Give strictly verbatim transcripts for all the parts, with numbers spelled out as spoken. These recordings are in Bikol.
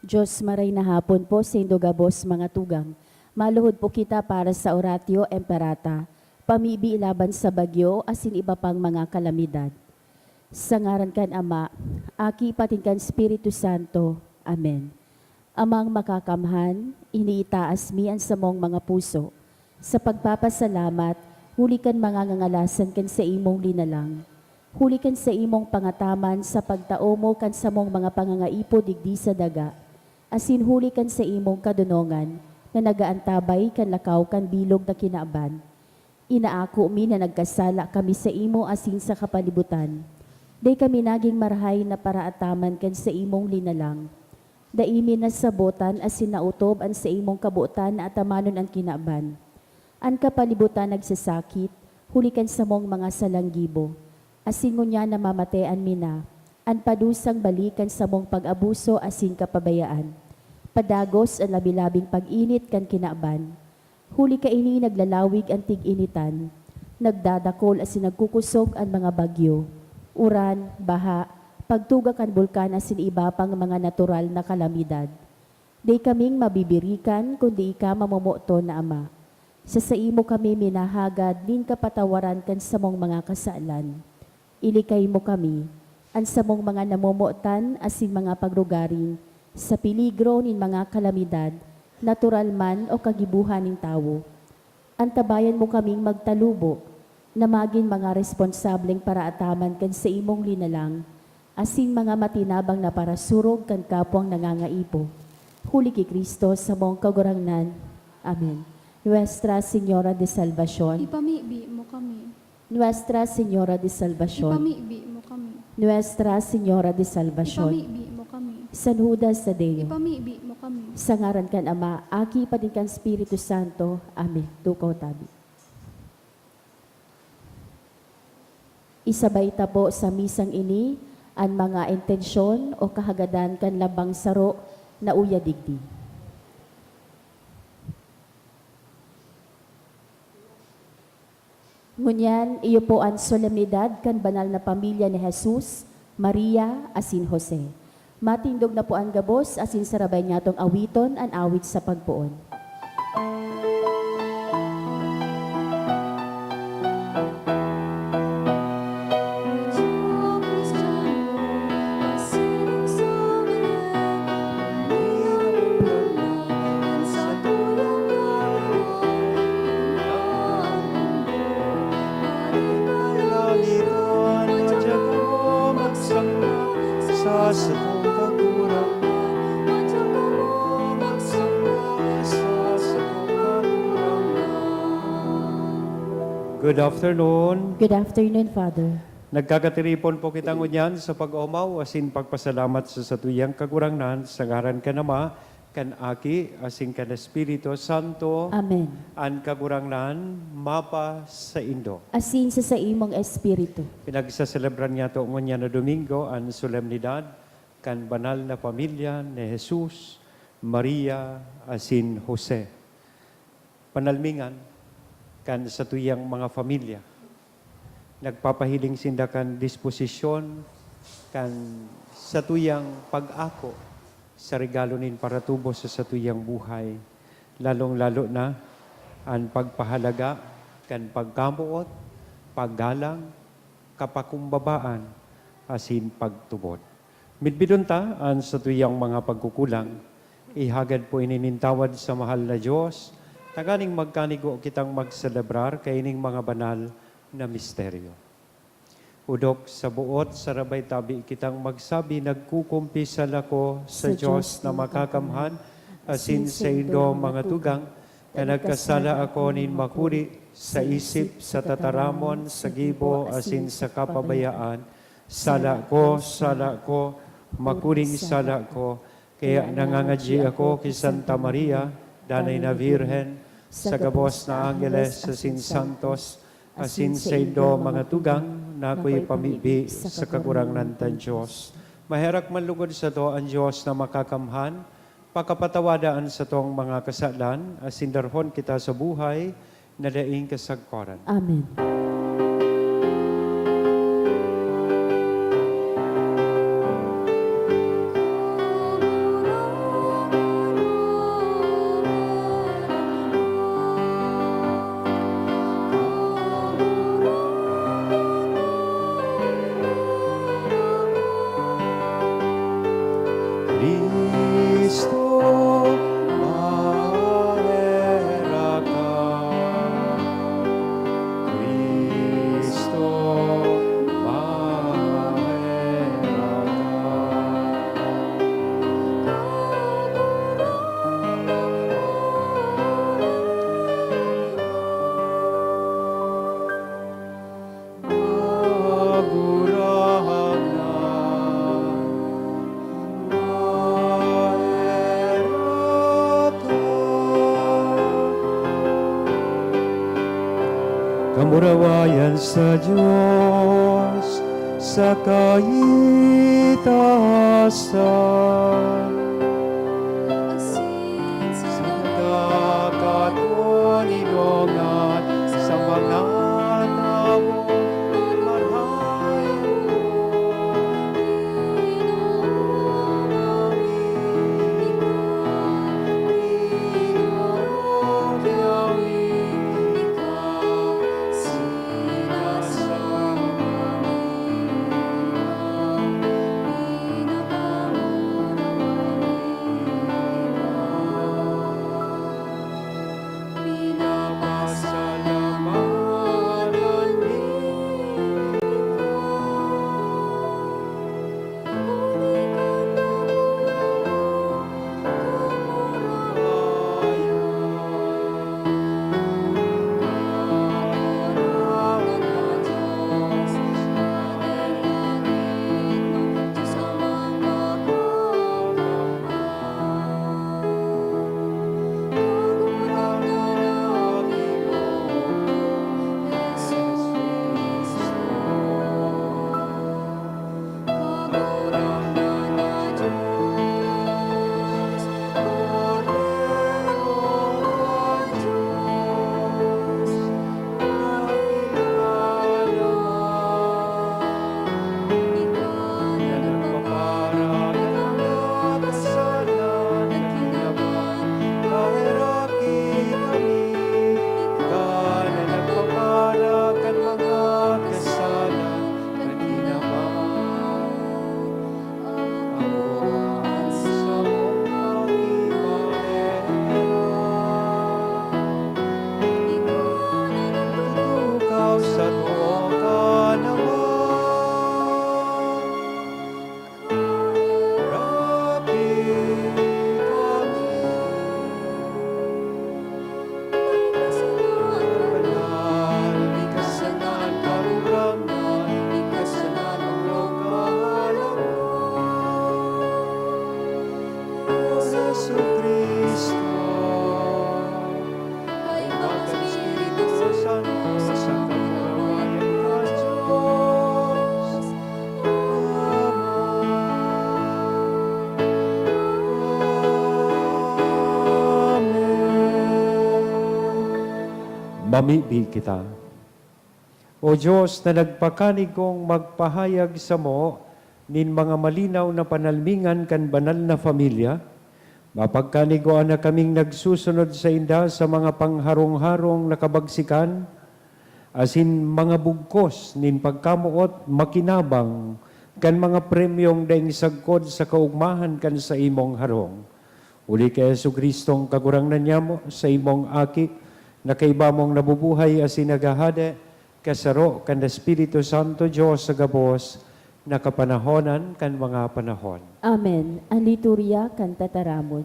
Diyos, maray na hapon po saindo gabos, mga tugang. Maluhod po kita para sa Oratio Imperata, pamibi laban sa bagyo asin iba pang mga kalamidad. Sa ngaran kan Ama, Aki, patin kan Espiritu Santo. Amen. Amang Makakamhan, iniitaas mi an samong mga puso sa pagpapasalamat huli kan mga ngangalasan kan saimong linalang, huli kan saimong pangataman sa pagtao mo kan samong mga pangangaipo digdi sa daga, asin huli kan saimong kadonongan na nagaantabay kan lakaw kan bilog na kinaban. Inaako mi na nagkasala kami saimo asin sa kapalibutan. Dai kami nagin marahay na paraataman kan saimong linalang. Dai mi nasabotan asin naotob an saimong kabotan na atamanon an kinaban. An kapalibutan nagsasakit, huli kan samong mga salang gibo. Asin ngunyan namamatean mi na, an padusang bali kan samong pag-abuso asin kapabayaan. Padagos an labi-labing pag-init kan kinaban. Huli kaini naglalawig an tig-initan, nagdadakol asin nagkukosog an mga bagyo, uran, baha, pagtuga kan bulkan asin iba pang mga natural na kalamidad. Dai kaming mabibirikan kundi ika, mamomoton na Ama. Sa saimo kami minahagad nin kapatawaran kan samong mga kasalan. Ilikay mo kami, an samong mga namomotan asin mga pagrugaring, sa peligro nin mga kalamidad, natural man o kagibohan nin tawo. Antabayan mo kaming magtalubo na magin mga responsableng paraataman kan saimong linalang, asin mga matinabang na parasurog kan kapwang nangangaipo. Huli ki Cristo, samong Kagurangnan. Amen. Nuestra Señora de Salvacion. Ipamibi mo kami. Nuestra Señora de Salvacion. Ipamibi mo kami. Nuestra Señora de Salvacion. Ipamibi mo kami. San Judas Tadeo. Ipamibi mo kami. Sa ngaran kan Ama, Aki, patin kan Espiritu Santo. Amen. Tukaw tabi. Isabay ta po sa misang ini an mga intensyon o kahagadan kan lambang saro na uya digdi. Ngunyan, iyo po an solemnidad kan banal na pamilya ni Jesus, Maria, asin Jose. Matindog na po an gabos asin sarabay niyatong awiton an awit sa pagpoon. Sa sakong kagurangnan, sa sakong kagurangnan. Good afternoon. Good afternoon, Father. Nagkakatiripon po kita ngunyan sa pag-omaw asin pagpasalamat sa satuyang Kagurangnan, sa ngaran kan Ama, kan Aki, asin kan Espiritu Santo. Amen. An Kagurangnan mapasaindo. Asin sa saimong espiritu. Pinagsaselebran niyato ngunyan na Domingo an solemnidad kan banal na pamilya ni Jesus, Maria, asin Jose. Panalmingan kan satuyang mga pamilya. Nagpapahiling sinda kan disposisyon kan satuyang pag-ako sa regalo nin paratubos sa satuyang buhay, lalong-lalo na an pagpahalaga kan pagkamoot, paggalang, kapakumbabaan, asin pagtubod. Midbidon ta an satuyang mga pagkukulang. Ihagad po ini nin tawad sa mahal na Dios, tanganing magkanigo kitang magselebrar kaining mga banal na misteryo. Odok sa boot, sarabay tabi kitang magsabi, "Nagkukumpisal ako sa Dios na makakamhan, asin saindo, mga tugang, na nagkasala ako nin makuri sa isip, sa tataramon, sa gibo, asin sa kapabayaan. Sala ko, sala ko, makuring sala ko." Kaya nangangadyi ako ki Santa Maria, Danay na Birhen, sa gabos na anggeles asin santos, asin saindo, mga tugang, na ako'y pamibi sa Kagurangnan tang Dios. Maherak man lugod sato an Dios na makakamhan, pakapatawada an satong mga kasalan, asin darhon kita sa buhay na daing kasagkoran. Amen. Murawayan sa Diyos sa kaitaasan. Asin sa nagkakatao ninongat sa mga tawo, marahay. Mamibi kita. O Diyos na nagpakanig kong magpahayag samo nin mga malinaw na panalmingan kan banal na familya, mapagkanigoan na kaming nagsusunod sainda sa mga pangharong-harong na kabagsikan, asin mga bugkos nin pagkamoot makinabang kan mga premyong daing sagkod sa kaogmahan kan saimong harong. Huli ki Jesu-Cristong Kagurangnan niamo, saimong Aki, na kaiba mong nabubuhay asin naghahade, kasaro kan Espiritu Santo, Dios sa gabos na kapanahonan kan mga panahon. Amen. An liturya kan tataramon.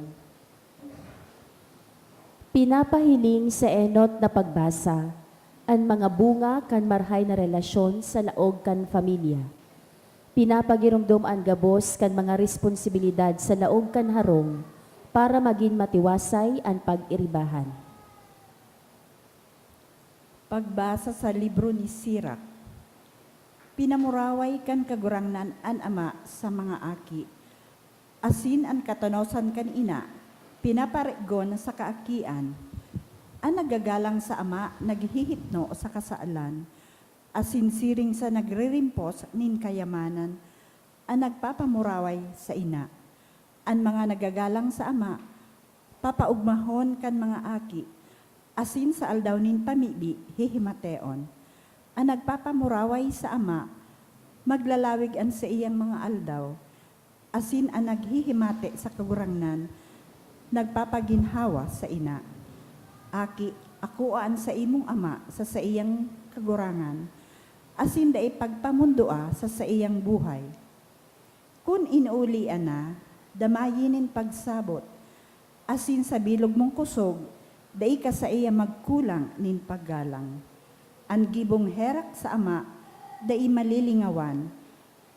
Pinapahiling sa enot na pagbasa an mga bunga kan marhay na relasyon sa laog kan pamilya. Pinapagiromdom an gabos kan mga responsibilidad sa laog kan harong para magin matiwasay an pag-iribahan. Pagbasa sa libro ni Sirak. Pinamuraway kan Kagurangnan an ama sa mga aki, asin an katanosan kan ina pinaparegon sa kaakian. An naggagalang sa ama naghihipno sa kasalan, asin siring sa nagririmpos nin kayamanan an nagpapamuraway sa ina. An mga naggagalang sa ama papaogmahon kan mga aki, asin sa aldaw nin pamibi hihimateon. An nagpapamuraway sa ama, maglalawig an saiyang mga aldaw, asin an naghihimate sa Kagurangnan, nagpapaginhawa sa ina. Aki, akoa an saimong ama sa saiyang kagurangan, asin dai pagpamondoa sa saiyang buhay. Kun inuulian na, damayi nin pagsabot, asin sa bilog mong kosog, dai ka saiya magkulang nin paggalang. An gibong herak sa ama, dai malilingawan,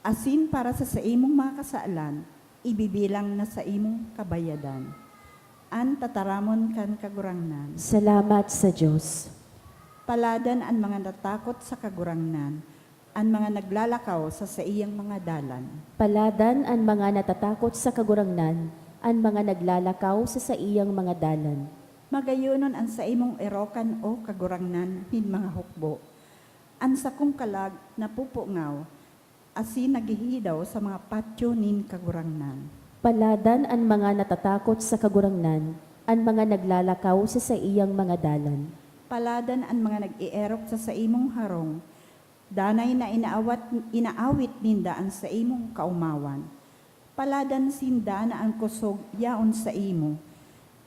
asin para sa saimong mga kasalan, ibibilang na saimong kabayadan. An tataramon kan Kagurangnan. Salamat sa Dios. Paladan an mga natakot sa Kagurangnan, an mga naglalakaw sa saiyang mga dalan. Paladan an mga natatakot sa Kagurangnan, an mga naglalakaw sa saiyang mga dalan. Magayonon an saimong erokan, O Kagurangnan, nin mga hukbo. An sakong kalag napupungaw, asin naghihidaw sa mga patyo nin Kagurangnan. Paladan an mga natatakot sa Kagurangnan, an mga naglalakaw sa saiyang mga dalan. Paladan an mga nag-eerok sa saimong harong, danay na inaawat, inaawit ninda an saimong kaomawan. Paladan sinda na an kosog yaon saimo,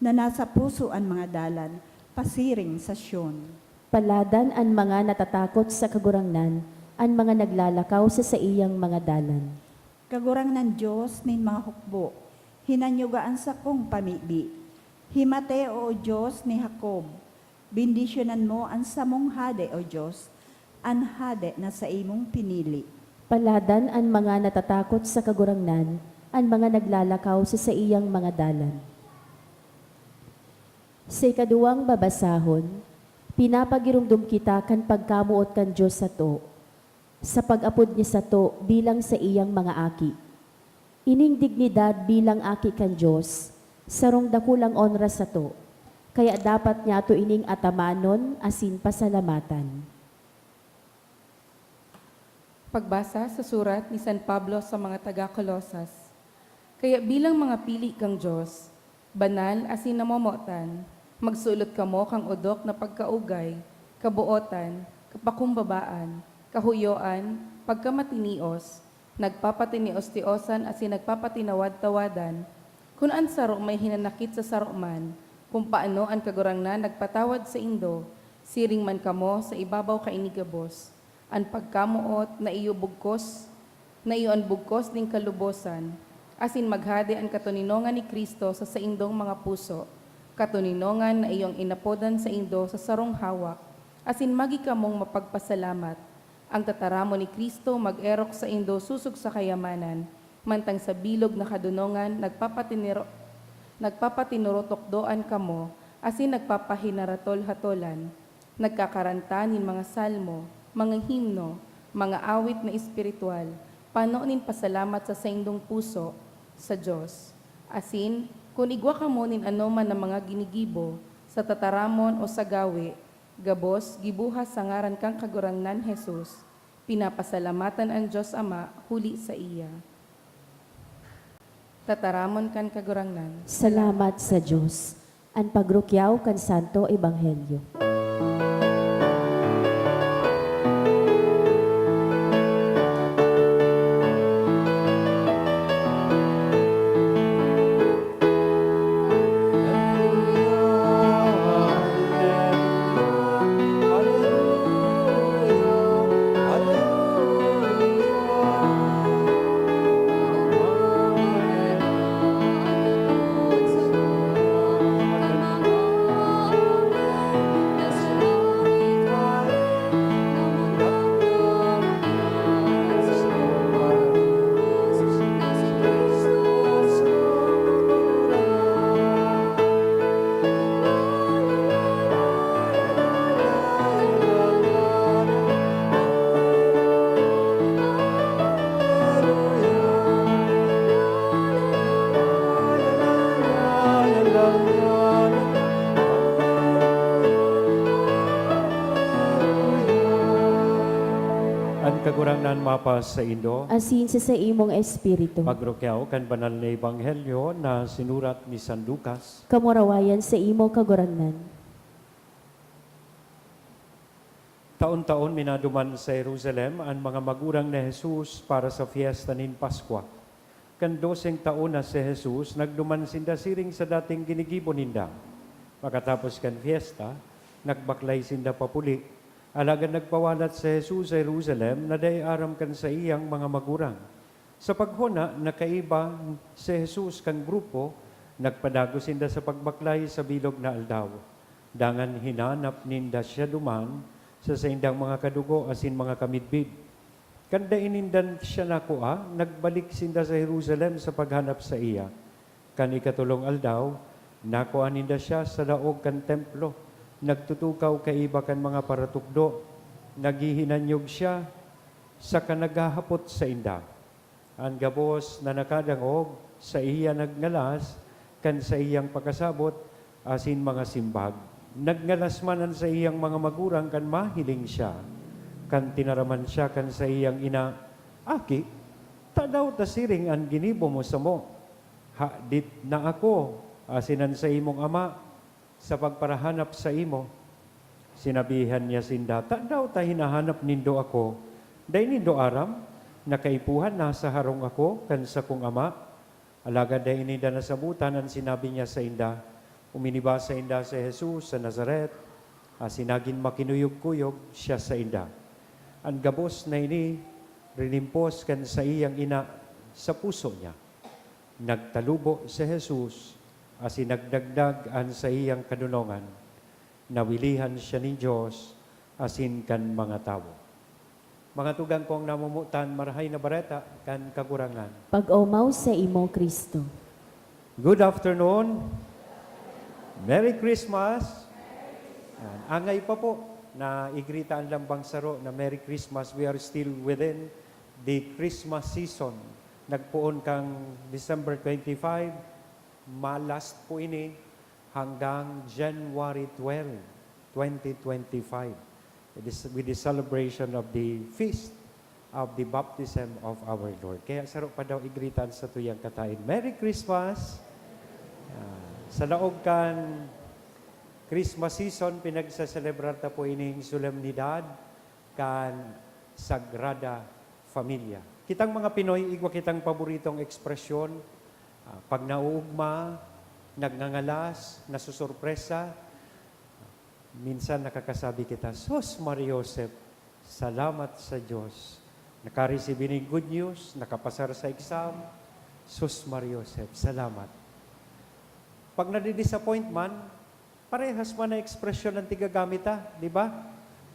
na nasa puso an mga dalan pasiring sa Sion. Paladan an mga natatakot sa Kagurangnan, an mga naglalakaw sa saiyang mga dalan. Kagurangnan Dios nin mga hukbo, hinanyuga an sakong pamibi. Himate, O Dios ni Jacob, bendisyonan mo an samong hade, O Dios, an hade na saimong pinili. Paladan an mga natatakot sa Kagurangnan, an mga naglalakaw sa saiyang mga dalan. Sa ikaduwang babasahon, pinapagiromdom kita kan pagkamoot kan Dios sato, sa pag-apod niya sato bilang saiyang mga aki. Ining dignidad bilang aki kan Dios, sarong dakulang onra sato, kaya dapat niyato ining atamanon asin pasalamatan. Pagbasa sa surat ni San Pablo sa mga taga Colosas. Kaya bilang mga pili kan Dios, banal asin namomotan, magsulot kamo kan odok na pagkaugay, kabootan, kapakumbabaan, kahuyoan, pagkamatinios, nagpapatinios-tiosan asin nagpapatinawad-tawadan. Kun an saro may hinanakit sa saro man, kun paano an Kagurangnan nagpatawad saindo, siring man kamo sa ibabaw kaini gabos. An pagkamoot na iyo bugkos, na iyo an bugkos nin kalubosan, asin maghade an katoninongan ni Cristo sa saindong mga puso, katoninongan na iyong inapodan saindo sa sarong hawak, asin magi kamong mapagpasalamat. An tataramon ni Cristo mag-erok saindo sosog sa kayamanan, mantang sa bilog na kadonongan nagpapatiniro-, nagpapatinurutukdoan kamo asin nagpapahinaratol-hatolan. Nagkakaranta nin mga salmo, mga himno, mga awit na espiritual, pano nin pasalamat sa saindong puso sa Dios. Asin, kun igwa kamo nin anoman na mga ginigibo, sa tataramon o sa gawe, gabos gibuhas sa ngaran kan Kagurangnan Jesus, pinapasalamatan an Dios Ama huli saiya. Tataramon kan Kagurangnan. Salamat sa Dios. An pagrukyaw kan Santo Ebanghelyo. An Kagurangnan mapasaindo. Asin sa saimong espiritu. Pagrukyaw kan banal na ebanghelyo na sinurat ni San Lucas. Kamurawayan saimo, Kagurangnan. Taon-taon minaduman sa Jerusalem an mga magurang ni Jesus para sa Fiesta nin Paskwa. Kan doseng taon na si Jesus, nagduman sinda siring sa dating ginigibo ninda. Pakatapos kan fiesta, nagbaklay sinda papuli. Alagad nagpawalat si Jesus sa Jerusalem na dai aram kan saiyang mga magurang. Sa paghona na kaiba si Jesus kan grupo, nagpadagos sinda sa pagbaklay sa bilog na aldaw. Dangan hinanap ninda siya duman sa saindang mga kadugo asin mga kamidbid. Kan dai ninda siya nakua, nagbalik sinda sa Jerusalem sa paghanap saiya. Kan ikatolong aldaw, nakua ninda siya sa laog kan Templo. Nagtutukaw kaiba kan mga paratukdo, naghihinanyog siya, saka naghahapot sainda. An gabos na nakadangog, saiya nagngalas kan saiyang pakasabot asin mga simbag. Nagngalas man an saiyang mga magurang kan mahiling siya. Kan tinaraman siya kan saiyang ina, "Aki, tadaw ta siring an ginibo mo samo? Hadit na ako asin an saimong ama sa pagparahanap saimo." Sinabihan niya sinda, "Tadaw ta hinahanap nindo ako? Dai nindo aram na kaipuhan nasa harong ako kan sakong Ama? Alagad dai ninda nasabotan an sinabi niya sainda." Uminiba sainda si Jesus sa Nazaret, asin nagin makinuyog-kuyog siya sainda. An gabos na ini rinimpos kan saiyang ina sa puso niya. Nagtalubo si Jesus asin nagdagdag an saiyang kadonongan. Nawilihan siya nin Dios asin kan mga tawo. Mga tugang kong namomotan, Marahay na Bareta kan Kagurangnan. Pag-omaw sa imo, Cristo. Good afternoon. Merry Christmas. Yan. Angay pa po na igrita an lambang saro na Merry Christmas. We are still within the Christmas season. Nagpoon kang December twenty-five, ma-last po ini hanggang January twelve, twenty twenty-five, with the, with the celebration of the feast of the baptism of our Lord. Kaya saro pa daw igrita an satuyang kataed, "Merry Christmas!" Ah, sa laog kan Christmas season, pinagsaselebrar ta po ining solemnidad kan Sagrada Familia. Kitang mga Pinoy, igwa kitang paboritong ekspresyon. Ah, pag nauugma, nagngangalas, nasusurpresa, minsan nakakasabi kita, "Sus, Maria Josep, salamat sa Diyos. Nakareceive ining good news, nakapasar sa exam. Sus, Maria Josep, salamat." Pag nadi-disappoint man, parehas man na ekspresyon ang tigagamit, ah, di ba?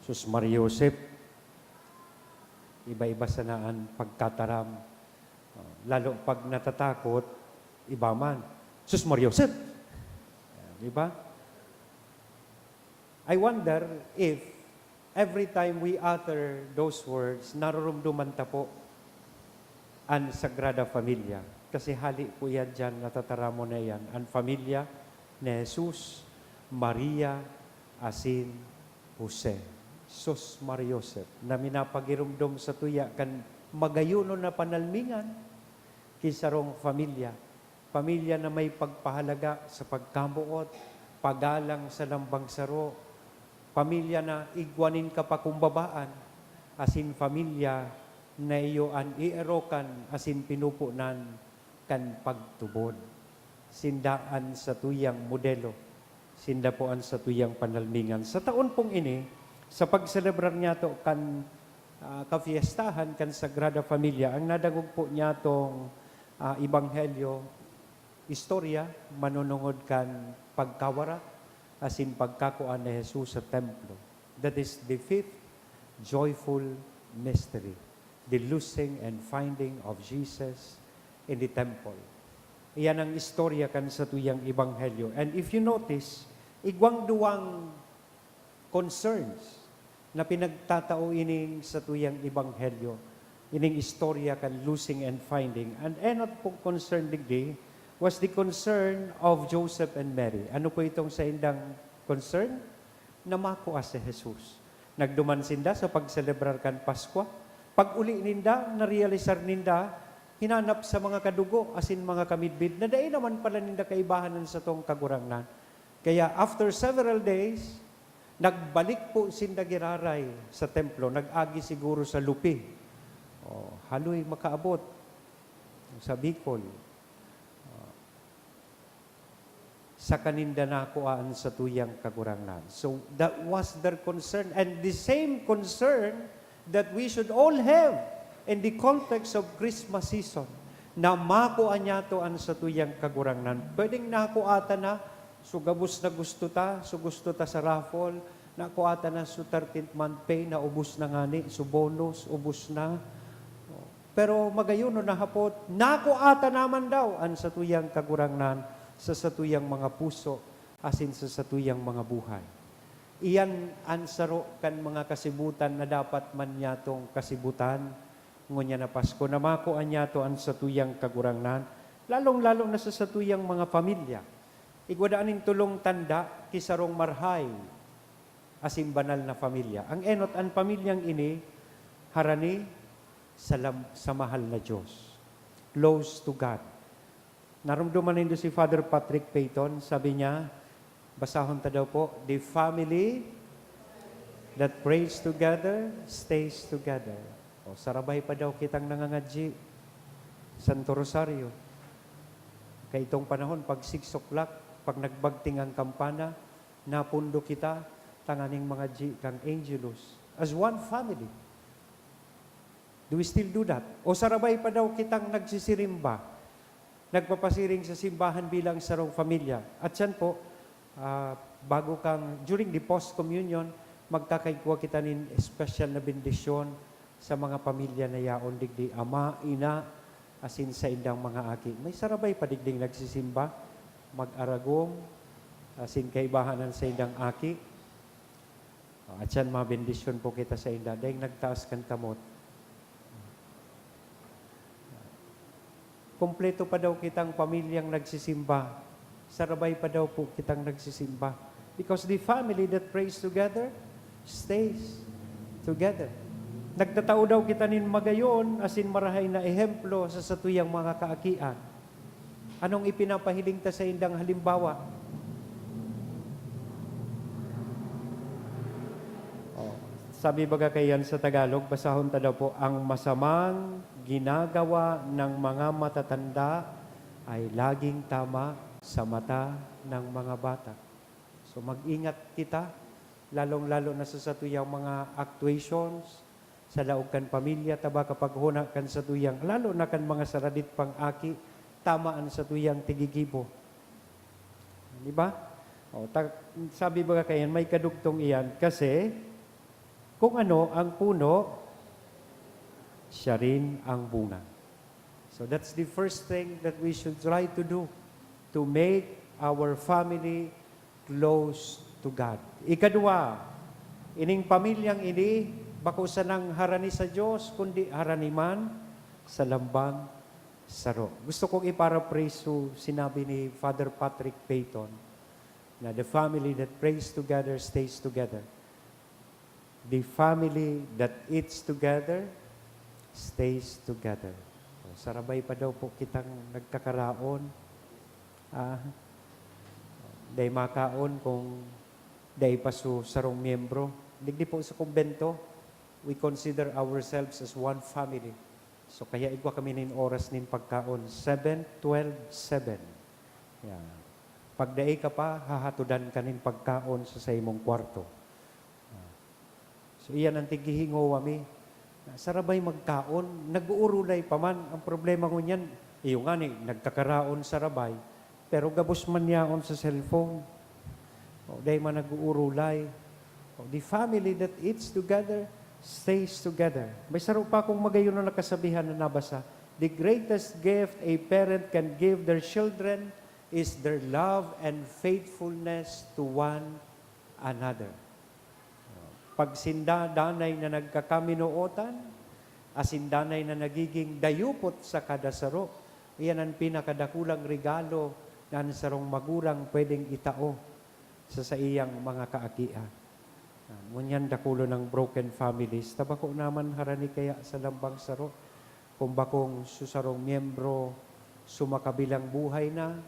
"Sus, Maria Josep, iba-iba sana an pagkataram." Oh, lalo pag natatakot, iba man, "Sus, Maria Josep!" Di ba? I wonder if every time we utter those words, naroromdoman ta po an Sagrada Familia. Kasi hali po yan diyan, natataramon na yan. An familia ni Jesus, Maria, asin Jose. Sus, Maria Josep, na minapagiromdom satuya kan magayonon na panalmingan ki sarong familia. Pamilya na may pagpahalaga sa pagkamoot, pagalang sa lambang saro, pamilya na igwa nin kapakumbabaan, asin pamilya na iyo an eerokan asin pinupunan kan pagtubod. Sinda an satuyang modelo, sinda po an satuyang panalmingan. Sa taon pong ini, sa pagselebrar niyato kan, ah, kafiestahan kan Sagrada Familia, ang nadangog po niyatong, ah, ebanghelyo, istorya, manunungod kan pagkawara asin pagkakua ni Jesus sa templo. That is the fifth joyful mystery, the losing and finding of Jesus in the temple. Iyan ang istorya kan satuyang ebanghelyo. And if you notice, igwang duwang concerns na pinagtatao ining satuyang ebanghelyo, ining istorya kan losing and finding. An enot pong concern digdi was the concern of Joseph and Mary. Ano po itong saindang concern? Na makua si Jesus. Nagduman sinda sa pagselebrar kan Paskwa. Pag-uli ninda, narealisar ninda, hinanap sa mga kadugo asin mga kamidbid na dai naman pala ninda kaibahan an satong Kagurangnan. Kaya after several days, nagbalik po sinda giraray sa templo, nag-agi siguro sa lupi. O, haloy makaabot sa Bicol. O, saka ninda nakua an satuyang Kagurangnan. So, that was their concern. And the same concern that we should all have in the context of Christmas season, na makua niyato an satuyang Kagurangnan. Pwedeng nakua ta na, so gabos na gusto ta, so gusto ta sa raffle, nakua ta na, so thirteenth month pay, naubos na ngani, so bonus, ubos na. Pero magayon na hapot, nakua ta naman daw an satuyang Kagurangnan sa satuyang mga puso asin sa satuyang mga buhay. Iyan an saro kan mga kasibutan na dapat man niyatong kasibutan ngunyan na Pasko, na makua niyato an satuyang Kagurangnan, lalong-lalo na sa satuyang mga pamilya. Igwa daa nin tolong tanda ki sarong marahay asin banal na pamilya. Ang enot, an pamilyang ini harani sa lam-, sa mahal na Diyos. Close to God. Naromdoman nindo si Father Patrick Peyton, sabi niya, basahon ta daw po, "The family that prays together stays together." O, sarabay pa daw kitang nangangadyi. Santo Rosario. Kaitong panahon, pag six o'clock, pag nagbagting ang kampana, napundo kita tanganing mangadyi kan Angelus. As one family. Do we still do that? O sarabay pa daw kitang nagsisirimba, nagpapasiring sa simbahan bilang sarong pamilya? At siyan po, ah, bago kang, during the post-communion, magkakaigwa kita nin espesyal na bendisyon sa mga pamilya na yaon digdi, ama, ina, asin saindang mga aki. May sarabay pa digding nagsisimba, mag-aragom, asin kaibahan an saindang aki. O, at siyan, mabendisyon po kita sainda. Daing nagtaas kan kamot. Kompleto pa daw kitang pamilyang nagsisimba. Sarabay pa daw po kitang nagsisimba. Because the family that prays together stays together. Nagtatao daw kita nin magayon asin marahay na ehemplo sa satuyang mga kaakian. Anong ipinapahiling ta saindang halimbawa? Oh, sabi baga kaiyan sa Tagalog, basahon ta daw po, "Ang masamang ginagawa ng mga matatanda ay laging tama sa mata ng mga bata." So, mag-ingat kita, lalong-lalo na sa satuyang mga actuations, sa laog kan pamilya ta ba, kapag hona kan satuyang, lalo na kan mga saradit pang aki, tama an satuyang tigigibo. Di ba? O, ta-, sabi baga kaiyan, may kadugtong iyan, kasi kung ano ang puno, siya rin ang bunga. So that's the first thing that we should try to do to make our family close to God. Ikadwa, ining pamilyang ini bako sanang harani sa Diyos, kundi harani man sa lambang saro. Gusto kong i-paraphrase so sinabi ni Father Patrick Peyton na, "The family that prays together stays together. The family that eats together stays together." So, sarabay pa daw po kitang nagkakaraon. Ah, dai makaon kung dai pa so sarong miyembro. Digdi po sa kumbento, we consider ourselves as one family. So, kaya igwa kami nin oras nin pagkaon, seven, twelve, seven. Yeah. Pag dai ka pa, hahatodan ka nin pagkaon sa saimong kwarto. Ah. So, iyan an tighihingowa mi. Sarabay magkaon, nag-uurulay pa man. Ang problema ngunyan, iyo ngani, nagkakaraon sarabay, pero gabos man yaon sa cellphone. O, dai man nag-uurulay. O, "The family that eats together stays together." May saro pa akong magayon na nakasabihan na nabasa, "The greatest gift a parent can give their children is their love and faithfulness to one another." Pag sinda danay na nagkakaminootan, asin danay na nagiging dayupot sa kada saro, iyan an pinakadakulang regalo na an sarong magurang pwedeng itao sa saiyang mga kaakian. Ah, ngunyan dakulon an broken families, ta bako naman harani kaya sa lambang saro. Kung bakong su sarong miyembro, sumakabilang buhay na,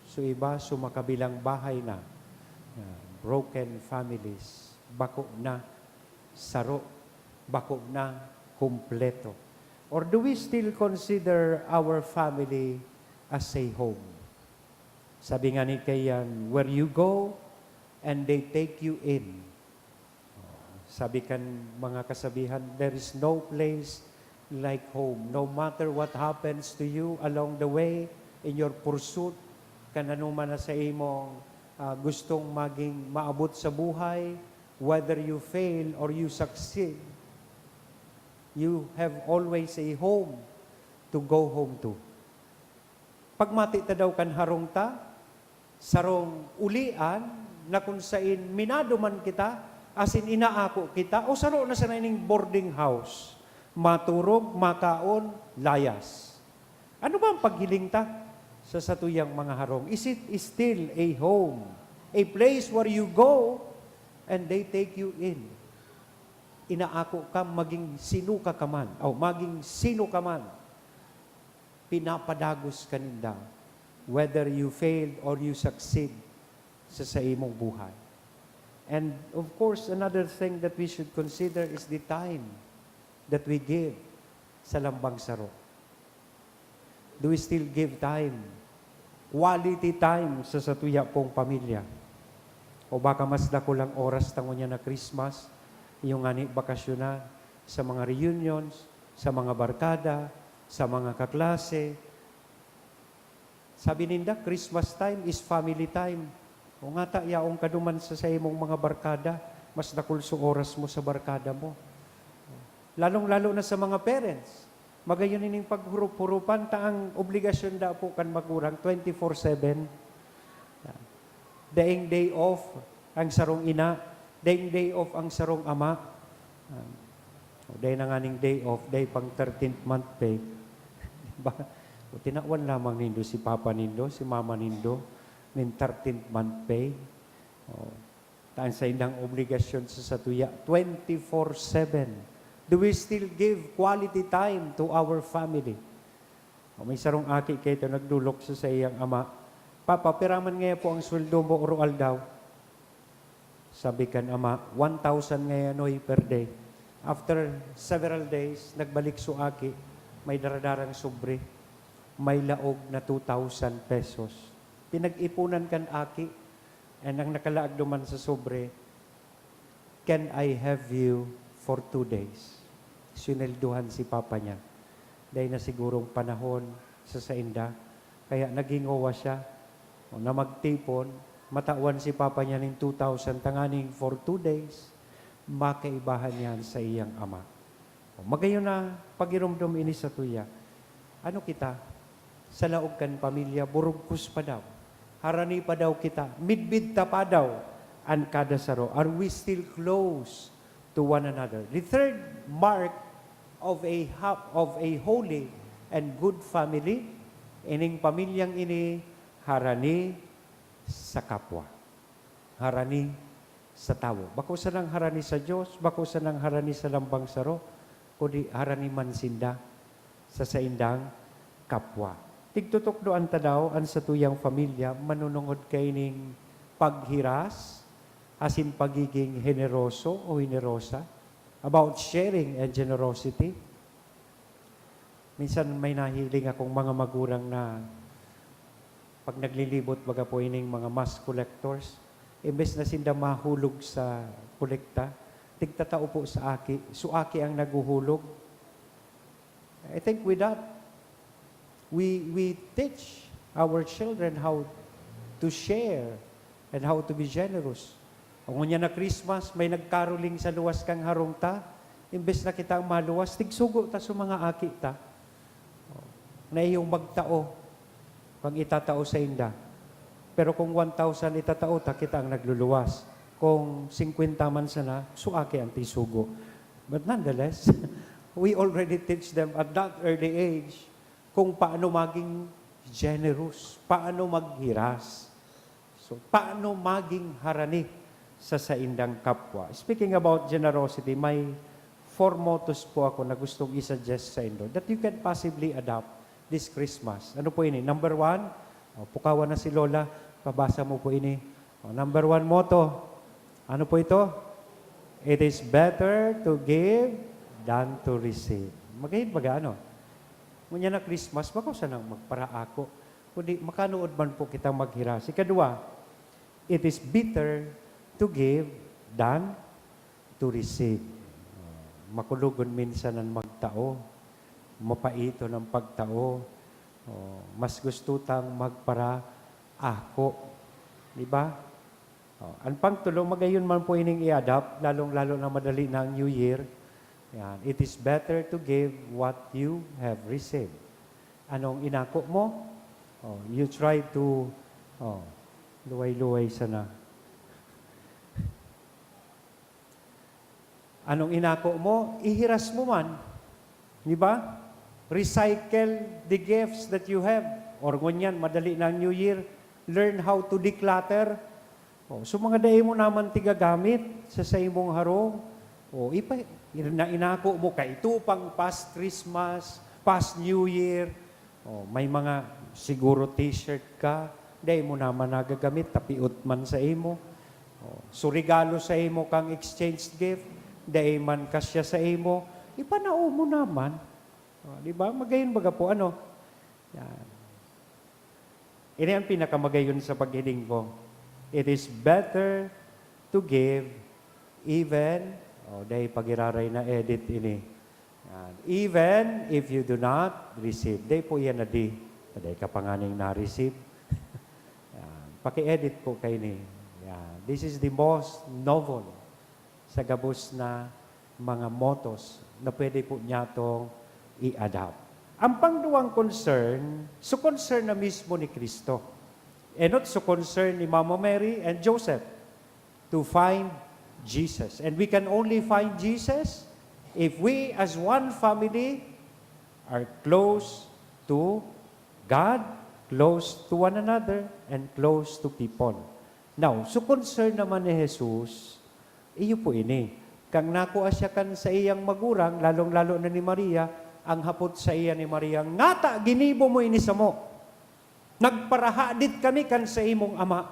su iba, sumakabilang bahay na. Ah, broken families, bako na saro, bako na kumpleto. Or do we still consider our family as a home? Sabi nga ni kaiyan, "Where you go, and they take you in." Sabi kan mga kasabihan, "There is no place like home." No matter what happens to you along the way, in your pursuit, kan ano man na sa imong, ah, gustong maging maabot sa buhay, whether you fail or you succeed, you have always a home to go home to. Pagmati ta daw kan harong ta, sarong ulian, na kung sain minado man kita, asin inaako kita, o saro na sana ining boarding house, maturog, makaon, layas. Ano ba ang paghiling ta sa satuyang mga harong? Is it still a home, a place where you go and they take you in? Inaako ka maging sino ka ka man, o maging sino ka man, pinapadagos ka ninda, whether you failed or you succeed sa saimong buhay. And of course, another thing that we should consider is the time that we give sa lambang saro. Do we still give time, quality time sa satuya pong pamilya? O baka mas dakul ang oras ta ngunyan na Christmas, iyo ngani bakasyon na, sa mga reunions, sa mga barkada, sa mga kaklase. Sabi ninda, Christmas time is family time. O nga ta, yaon ka duman sa saimong mga barkada, mas dakul so oras mo sa barkada mo. Lalong-lalo na sa mga parents. Magayon ining paghurup-hurupan ta ang obligasyon dapo kan magurang twenty-four seven. Daing day off ang sarong ina, daing day off ang sarong ama. Um, o, dai na nganing day off, dai pang thirteenth month pay. Diba? O, tinawan lamang nindo si papa nindo, si mama nindo, nin thirteenth month pay. O, ta an saindang obligasyon sa satuya, twenty-four seven. Do we still give quality time to our family? O, may sarong aki kaito nagdolok sa saiyang ama, "Papa, pira man ngaya po ang sweldo mo oro-aldaw?" Sabi kan ama, "One thousand ngayanoy per day." After several days, nagbalik so aki, may daradarang sobre, may laog na two thousand pesos. Pinag-ipunan kan aki, and ang nakalaag duman sa sobre, "Can I have you for two days?" Swinelduhan si papa niya. Dai na sigurong panahon sa sainda, kaya nagingowa siya na magtipon, matawan si papa niya nin two thousand tanganing for two days, makaibahan niya sa iyang ama. O, magayon na pagiromdom ini satuya. Ano kita? Sa laog kan pamilya, burugkos pa daw. Harani pa daw kita. Midbid ta pa daw an kada saro. Are we still close to one another? The third mark of a hap-, of a holy and good family, ining pamilyang ini harani sa kapwa. Harani sa tawo. Bako sanang harani sa Dios, bako sanang harani sa lambang saro, kundi harani man sinda sa saindang kapwa. Tigtutukdoan ta daw an satuyang pamilya manunungod kaining paghiras asin pagiging heneroso o henerosa, about sharing and generosity. Minsan may nahiling akong mga magurang na pag naglilibot baga po ining mga mask collectors, imbes na sinda mahulog sa kolekta, tigtatao po sa aki. So, aki ang naghuhulog. I think with that, we, we teach our children how to share and how to be generous. Kung ngunyan na Christmas, may nagkaroling sa luwas kan harong ta, imbes na kita ang maluwas, tigsugo ta sa mga aki ta. Na iyong magtao, kung itatao sa inda. Pero kung one thousand itatao ta, kita ang nagluluwas. Kung singkwenta man sana, so aki ang tisugo. But nonetheless, we already teach them at that early age kung paano maging generous, paano maghiras. So, paano maging harani sa saindang kapwa? Speaking about generosity, may four mottos po ako na gustong i-suggest sa indo that you can possibly adopt this Christmas. Ano po ini? Number one, o, pukawan na si Lola, pabasa mo po ini. O, number one motto, ano po ito? "It is better to give than to receive." Magayon baga, ano? Ngunyan na Christmas, bako sanang magparaako, kundi makanuod man po kitang maghiras. Ikadwa, "It is better to give than to receive." Makulogon minsan an magtao, mapaiton an pagtao, o, mas gusto tang magparaako. Di ba? O, an pangtulo, magayon man po ining i-adapt, lalong-lalo na madali na ang New Year. Yan, "It is better to give what you have received." Anong inako mo? O, you try to, o, luway-luway sana. Anong inako mo, ihiras mo man. Di ba? Recycle the gifts that you have. Or ngunyan, madali na ang New Year, learn how to declutter. Oh, so mga dai mo naman tigagamit sa saimong harong. Oh, ipa, na inako mo kay ito pang past Christmas, past New Year. Oh, may mga siguro t-shirt ka, dai mo naman nagagamit, tapiot man sa imo. Oh, so regalo sa imo kang exchange gift, dai man kasya sa imo, ipanao mo naman. Oh, di ba? Magayon baga po, ano? Yan. Ini ang pinakamagayon sa paghiling ko. It is better to give even, oh, dai pagiraray na edit ini. Yan. Even if you do not receive. Dai po yan na di. Dai ka pa nganing na-receive. Yan. Paki-edit po kayo ni. Yan. This is the most noble sa gabos na mga motos na pwede po niyatong i-adapt. Ang pangduwang concern, so concern na mismo ni Cristo. Enot so concern ni Mama Mary and Joseph to find Jesus. And we can only find Jesus if we as one family are close to God, close to one another, and close to people. Now, so concern naman ni Jesus, iyo po ini. Kang nakua siya kan saiyang magurang, lalong-lalo na ni Maria, ang hapot saiya ni Maria, "Ngata ginibo mo ini samo? Nagparahadit kami kan saimong ama."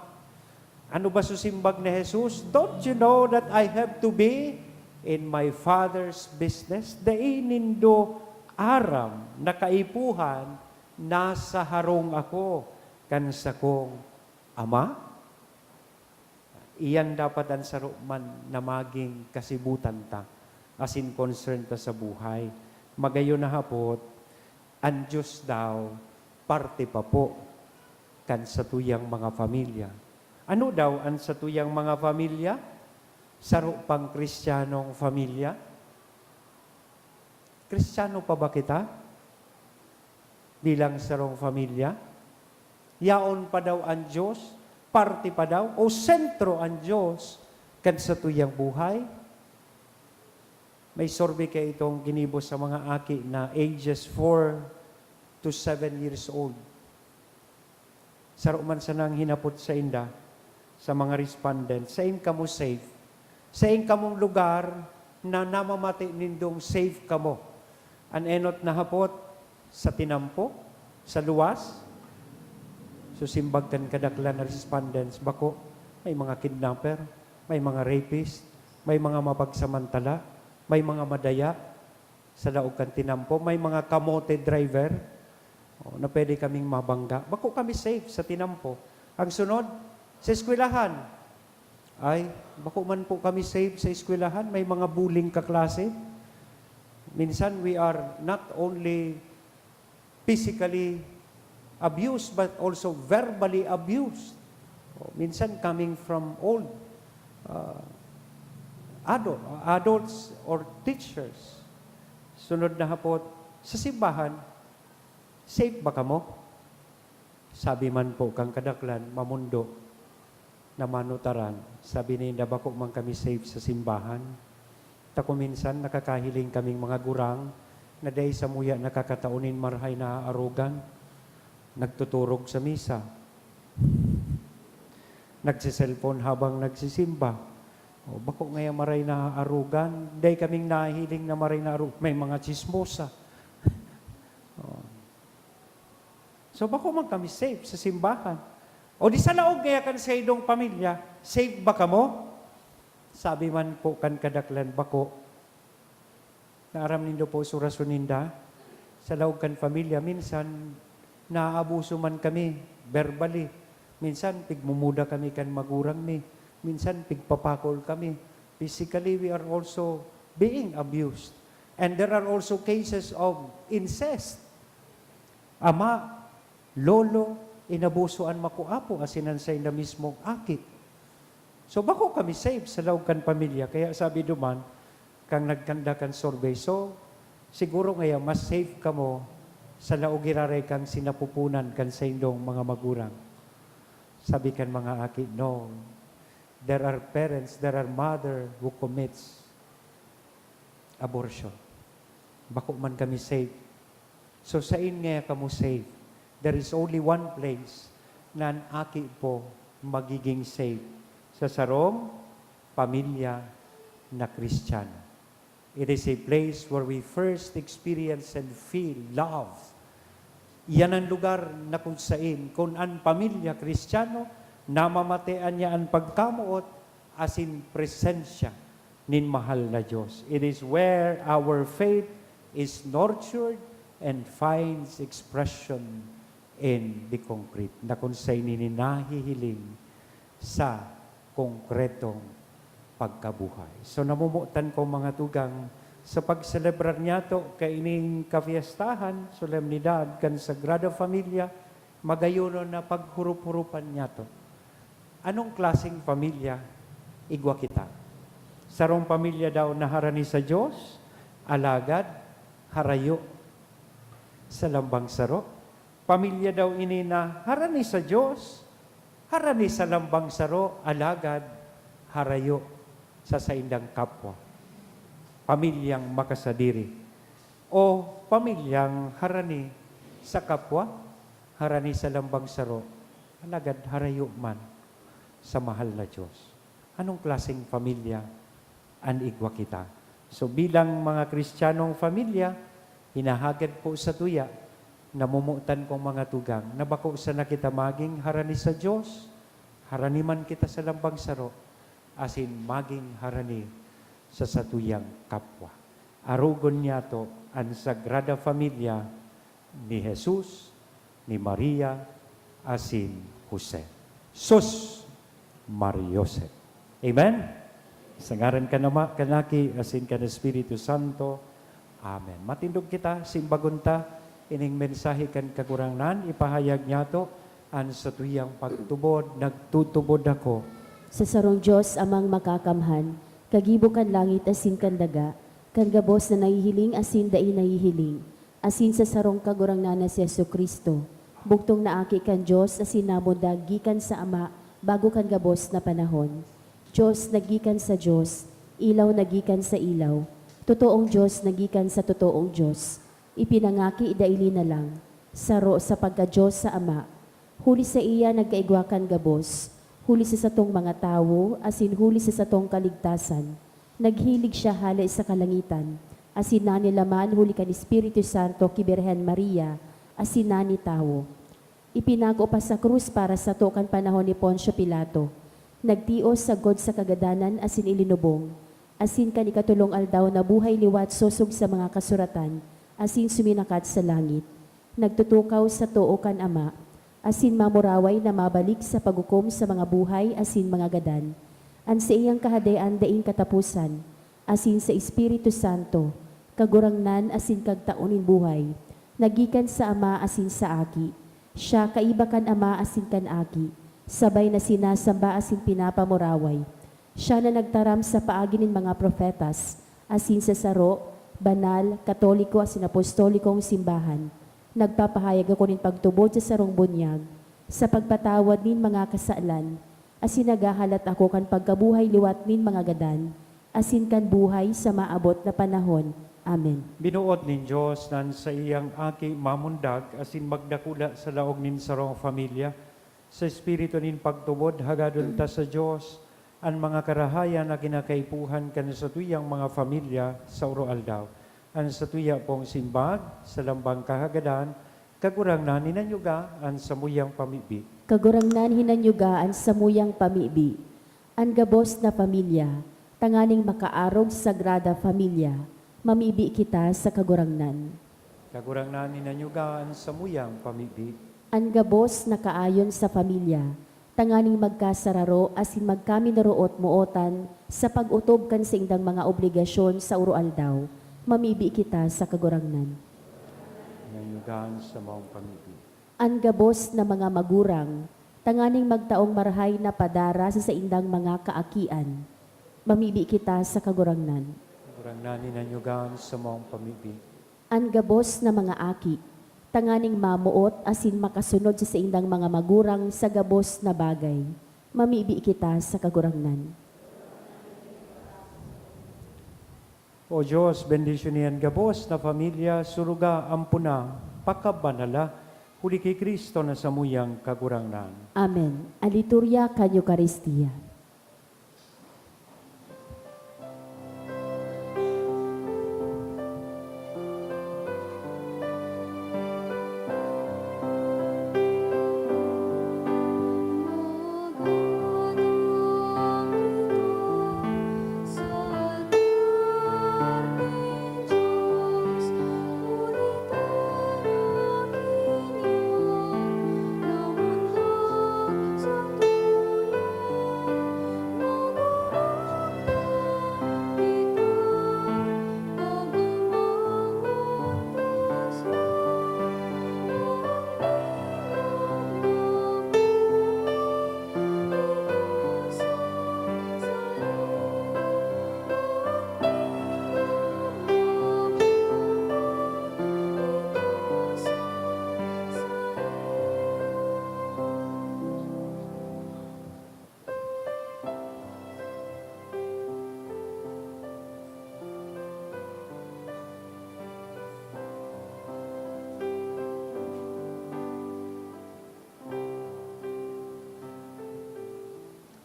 Ano ba so simbag ni Jesus? "Don't you know that I have to be in my Father's business?" Dai nindo aram na kaipuhan nasa harong ako kan sakong Ama? Iyan dapat an saro man na maging kasibutan ta asin concern ta sa buhay. Magayon na hapot, an Dios daw parte pa po kan satuyang mga pamilya. Ano daw an satuyang mga pamilya? Saro pang Kristiyanong pamilya? Kristiyano pa ba kita? Bilang sarong pamilya? Yaon pa daw an Dios? Parte pa daw? O sentro an Dios kan satuyang buhay? May survey kayo itong ginibo sa mga aki na ages four to seven years old. Saro man sanang hinapot sainda, sa mga respondents, "Sain kamo safe? Sain kamong lugar na namamati nindong safe kamo?" An enot na hapot, "Sa tinampo? Sa luwas?" So, simbag kan kadaklan na respondents, "Bako, may mga kidnapper, may mga rapist, may mga mapagsamantala, may mga madaya." Sa laog kan tinampo, may mga kamote driver, oh, na pwede kaming mabangga. Bako kami safe sa tinampo. Ang sunod, sa eskwelahan. Ay, bako man po kami safe sa eskwelahan. May mga bullying kaklase. Minsan, we are not only physically abused, but also verbally abused. Oh, minsan, coming from old, uh, adult, adults or teachers. Sunod na hapot, sa simbahan, "Safe ba kamo?" Sabi man po kan kadaklan, mamundo, na manutaran. Sabi ninda, "Bako man kami safe sa simbahan. Ta kung minsan, nakakahiling kaming mga gurang na dai samuya nakakatao nin marahay na aarogan. Nagtuturog sa misa. Nagse-cellphone habang nagsisimba. O, bako ngaya maray na aarogan. Dai kaming nahihiling na maray na aro-, may mga tsismosa." O. So, bako man kami safe sa simbahan. O di sa laog ngaya kan saindong pamilya, safe ba kamo? Sabi man po kan kadaklan, "Bako." Naaram nindo po so rason ninda? Sa laog kan pamilya, minsan naaabuso man kami verbally. Minsan pigmumuda kami kan magurang mi. Minsan pigpapakol kami. Physically, we are also being abused. And there are also cases of incest. Ama, lolo, inabuso an makuapo asin an sainda mismong aki. So, bako kami safe sa laog kan pamilya. Kaya sabi duman, kan nagkanda kan survey, "So, siguro ngaya mas safe kamo sa laog giraray kan sinapupunan kan saindong mga magurang." Sabi kan mga aki, "No. There are parents, there are mother who commits abortion. Bako man kami safe. So, sain ngaya kamo safe? There is only one place na an aki po magiging safe, sa sarong pamilya na Kristiyano. It is a place where we first experience and feel love. Iyan an lugar na kun sain, kun an pamilya Kristiyano, namamatean niya an pagkamoot asin presensya nin mahal na Dios. It is where our faith is nurtured and finds expression in the concrete, na kun sain ini nahihiling sa konkretong pagkabuhay. So, namomotan ko, mga tugang, sa pagselebrar niyato kaining kapiestahan, solemnidad kan Sagrada Familia, magayonon na paghurup-hurupan niyato. Anong klaseng pamilya igwa kita? Sarong pamilya daw na harani sa Dios, alagad harayo sa lambang saro. Pamilya daw ini na harani sa Dios, harani sa lambang saro, alagad harayo sa saindang kapwa. Pamilyang makasadiri o pamilyang harani sa kapwa, harani sa lambang saro, alagad harayo man sa mahal na Dios. Anong klaseng pamilya an igwa kita? So, bilang mga Kristiyanong pamilya, hinahagad po sa tuya, namomotan kong mga tugang, na bako sana kita maging harani sa Dios, harani man kita sa lambang saro, asin maging harani sa satuyang kapwa. Arogon niyato an Sagrada Familia ni Jesus, ni Maria, asin Jose. Sus, Maria Jose. Amen? Sa ngaran kan Ama, kan Aki, asin kan Espiritu Santo. Amen. Matindog kita, simbagon ta, ining mensahe kan Kagurangnan, ipahayag niyato an satuyang pagtubod, "Nagtutubod ako." Sa sarong Dios, Amang Makakamhan, kagibo kan langit asin kan daga, kan gabos na nahihiling asin dai nahihiling, asin sa sarong Kagurangnan na si Jesu-Cristo, bugtong na Aki kan Dios asin namundag gikan sa Ama bago kan gabos na panahon. Dios na gikan sa Dios, ilaw na gikan sa ilaw, totoong Dios na gikan sa totoong Dios, ipinangaki daili na lang, saro sa pagka-Dios sa Ama, huli saiya nagkaigwa kan gabos, huli sa satong mga tawo, asin huli sa satong kaligtasan. Naghilig siya hale sa kalangitan, asin nanilaman huli kan Espiritu Santo ki Birhen Maria, asin nani tawo. Ipinako pa sa krus para sato kan panahon ni Poncio Pilato. Nagtios sagkod sa kagadanan asin ilinubong, asin kan ikatolong aldaw nabuhay liwat sosog sa mga kasuratan, asin suminakat sa langit. Nagtutukaw sa too kan Ama, asin mamuraway na mabalik sa paghukom sa mga buhay asin mga gadan. An saiyang Kahadean daing kataposan, asin sa Espiritu Santo, Kagurangnan asin Kagtao nin buhay, na gikan sa Ama asin sa Aki. Siya kaiba kan Ama asin kan Aki, sabay na sinasamba asin pinapamuraway. Siya na nagtaram sa paagi nin mga propetas, asin sa saro, banal, katoliko asin apostolikong simbahan. Nagpapahayag ako nin pagtubod sa sarong bunyag, sa pagpatawad nin mga kasalan, asin naghahalat ako kan pagkabuhay liwat nin mga gadan, asin kan buhay sa maabot na panahon. Amen. Binuot nin Dios na an saiyang Aki mamundag asin magdakula sa laog nin sarong pamilya. Sa espiritu nin pagtubod, hagadon ta sa Dios an mga karahayan na kinakaipuhan kan satuyang mga pamilya sa uroaldaw. An satuya pong simbag sa lambang kahagadan, Kagurangnan, hinanyuga an samuyang pamibi. Kagurangnan, hinanyuga an samuyang pamibi. An gabos na pamilya, tanganing makaarog Sagrada Familia, mamibi kita sa Kagurangnan. Kagurangnan, hinanyuga an samuyang pamibi. An gabos na kaayon sa pamilya, tanganing magkasararo asin magkaminoroot-mootan sa pag-otob kan saindang mga obligasyon sa uroaldaw, mamibi kita sa Kagurangnan. Hinanyuga an samuyang pamibi. An gabos na mga magurang, tanganing magtaong marahay na padara sa saindang mga kaakian, mamibi kita sa Kagurangnan. Kagurangnan, hinanyuga an samuyang pamibi. An gabos na mga aki, tanganing mamoot asin makasunod sa saindang mga magurang sa gabos na bagay, mamibi kita sa Kagurangnan. O Diyos, bendisyoni an gabos na pamilya, suruga, ampona, pakabanala, huli ki Cristo na samuyang Kagurangnan. Amen. An Liturya kan Eukaristia.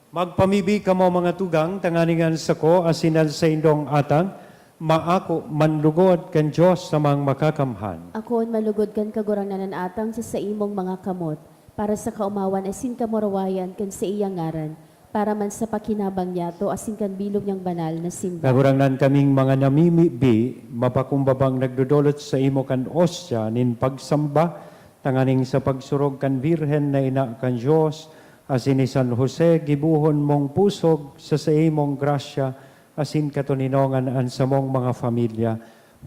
Magpamibi kamo, mga tugang, tanganing an sako asin an saindong atang maako manlugod kan Dios na Makakamhan. Akoon manlugod kan Kagurangnan an atang sa saimong mga kamot, para sa kaomawan asin kamurawayan kan saiyang ngaran, para man sa pakinabang niyato asin kan bilog niyang banal na simbahan. Kagurangnan, kaming mga namimibi, mapakumbabang nagdodolot saimo kan ostya nin pagsamba, tanganing sa pagsurog kan Birhen na ina kan Dios, asin ni San Jose, gibohon mong pusog sa saimong grasya asin katoninongan an samong mga pamilya,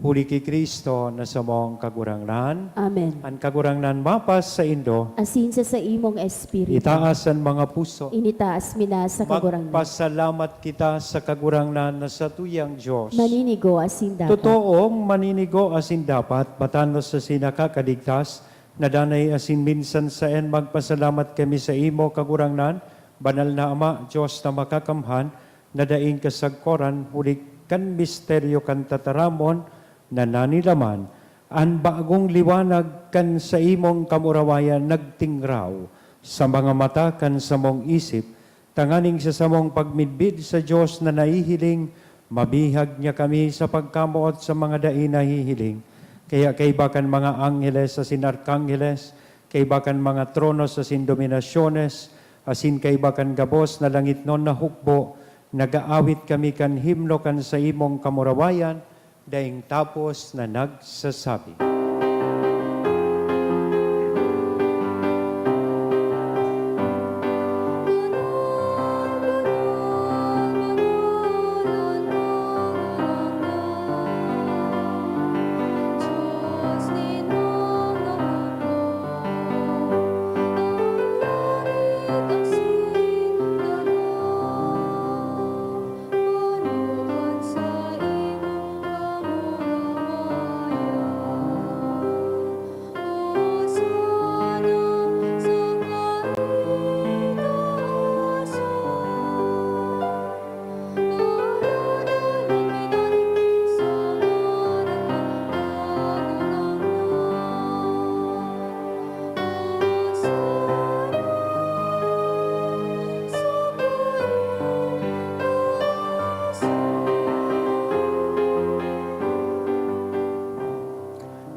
huli ki Cristo na samong Kagurangnan. Amen. An Kagurangnan mapasaindo. Asin sa saimong espiritu. Itaas an mga puso. Initaas mi na sa Kagurangnan. Magpasalamat kita sa Kagurangnan na satuyang Dios. Maninigo asin dapat. Totoong maninigo asin dapat, matanos asin nakakaligtas, na danay asin minsan saen magpasalamat kami saimo, Kagurangnan, Banal na Ama, Dios na Makakamhan, na daing kasagkoran huli kan misteryo kan tataramon na nanilaman, an bagong liwanag kan saimong kamurawayan nagtingraw sa mga mata kan samong isip, tanganing sa samong pagmidbid sa Dios na nahihiling, mabihag niya kami sa pagkamoot sa mga dai nahihiling. Kaya kaiba kan mga angheles asin arkangheles, kaiba kan mga tronos asin dominasyones, asin kaiba kan gabos na langitnon na hukbo, nag-aawit kami kan himno kan saimong kamurawayan, daing tapos na nagsasabi.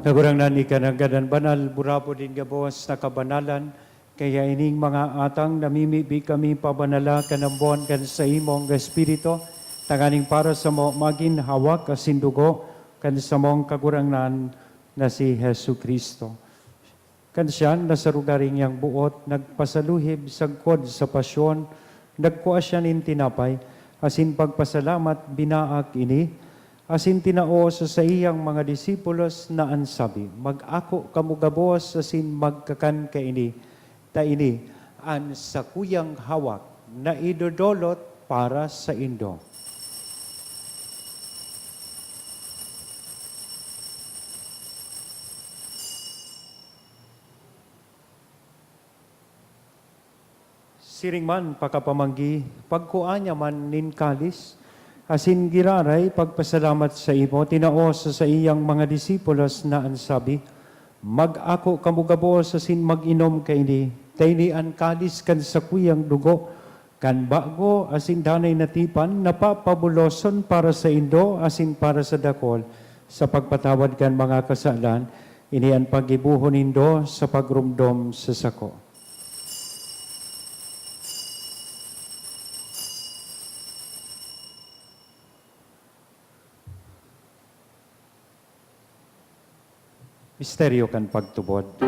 Kagurangnan, ika nanggad an banal, burabod nin gabos na kabanalan, kaya ining mga atang namimibi kami pabanala kan ambon kan saimong Espiritu, tanganing para samo magin hawak asin dugo kan samong Kagurangnan na si Jesu-Cristo. Kan siya, nasarugaring niyang boot, nagpasaluhib sagkod sa pasyon, nagkua siya nin tinapay, asin pagpasalamat, binaak ini, asin tinao sa saiyang mga disipulos na an sabi, "Mag-ako kamo gabos asin magkakan kaini, ta ini an sakuyang hawak na idodolot para saindo." Siring man pakapamanggi, pagkua niya man nin kalis, Asin giraray pagpasalamat saimo, tinao sa saiyang mga disipulos na an sabi, "Mag-ako kamo gabos asin mag-inom kaini. Ta ini an kalis kan sakuyang dugo, kan bago asin danay na tipan, na papabuloson para saindo asin para sa dakul, sa pagpatawad kan mga kasalan. Ini an paggibohon nindo sa pagromdom sa sako." Misteryo kan pagtubod.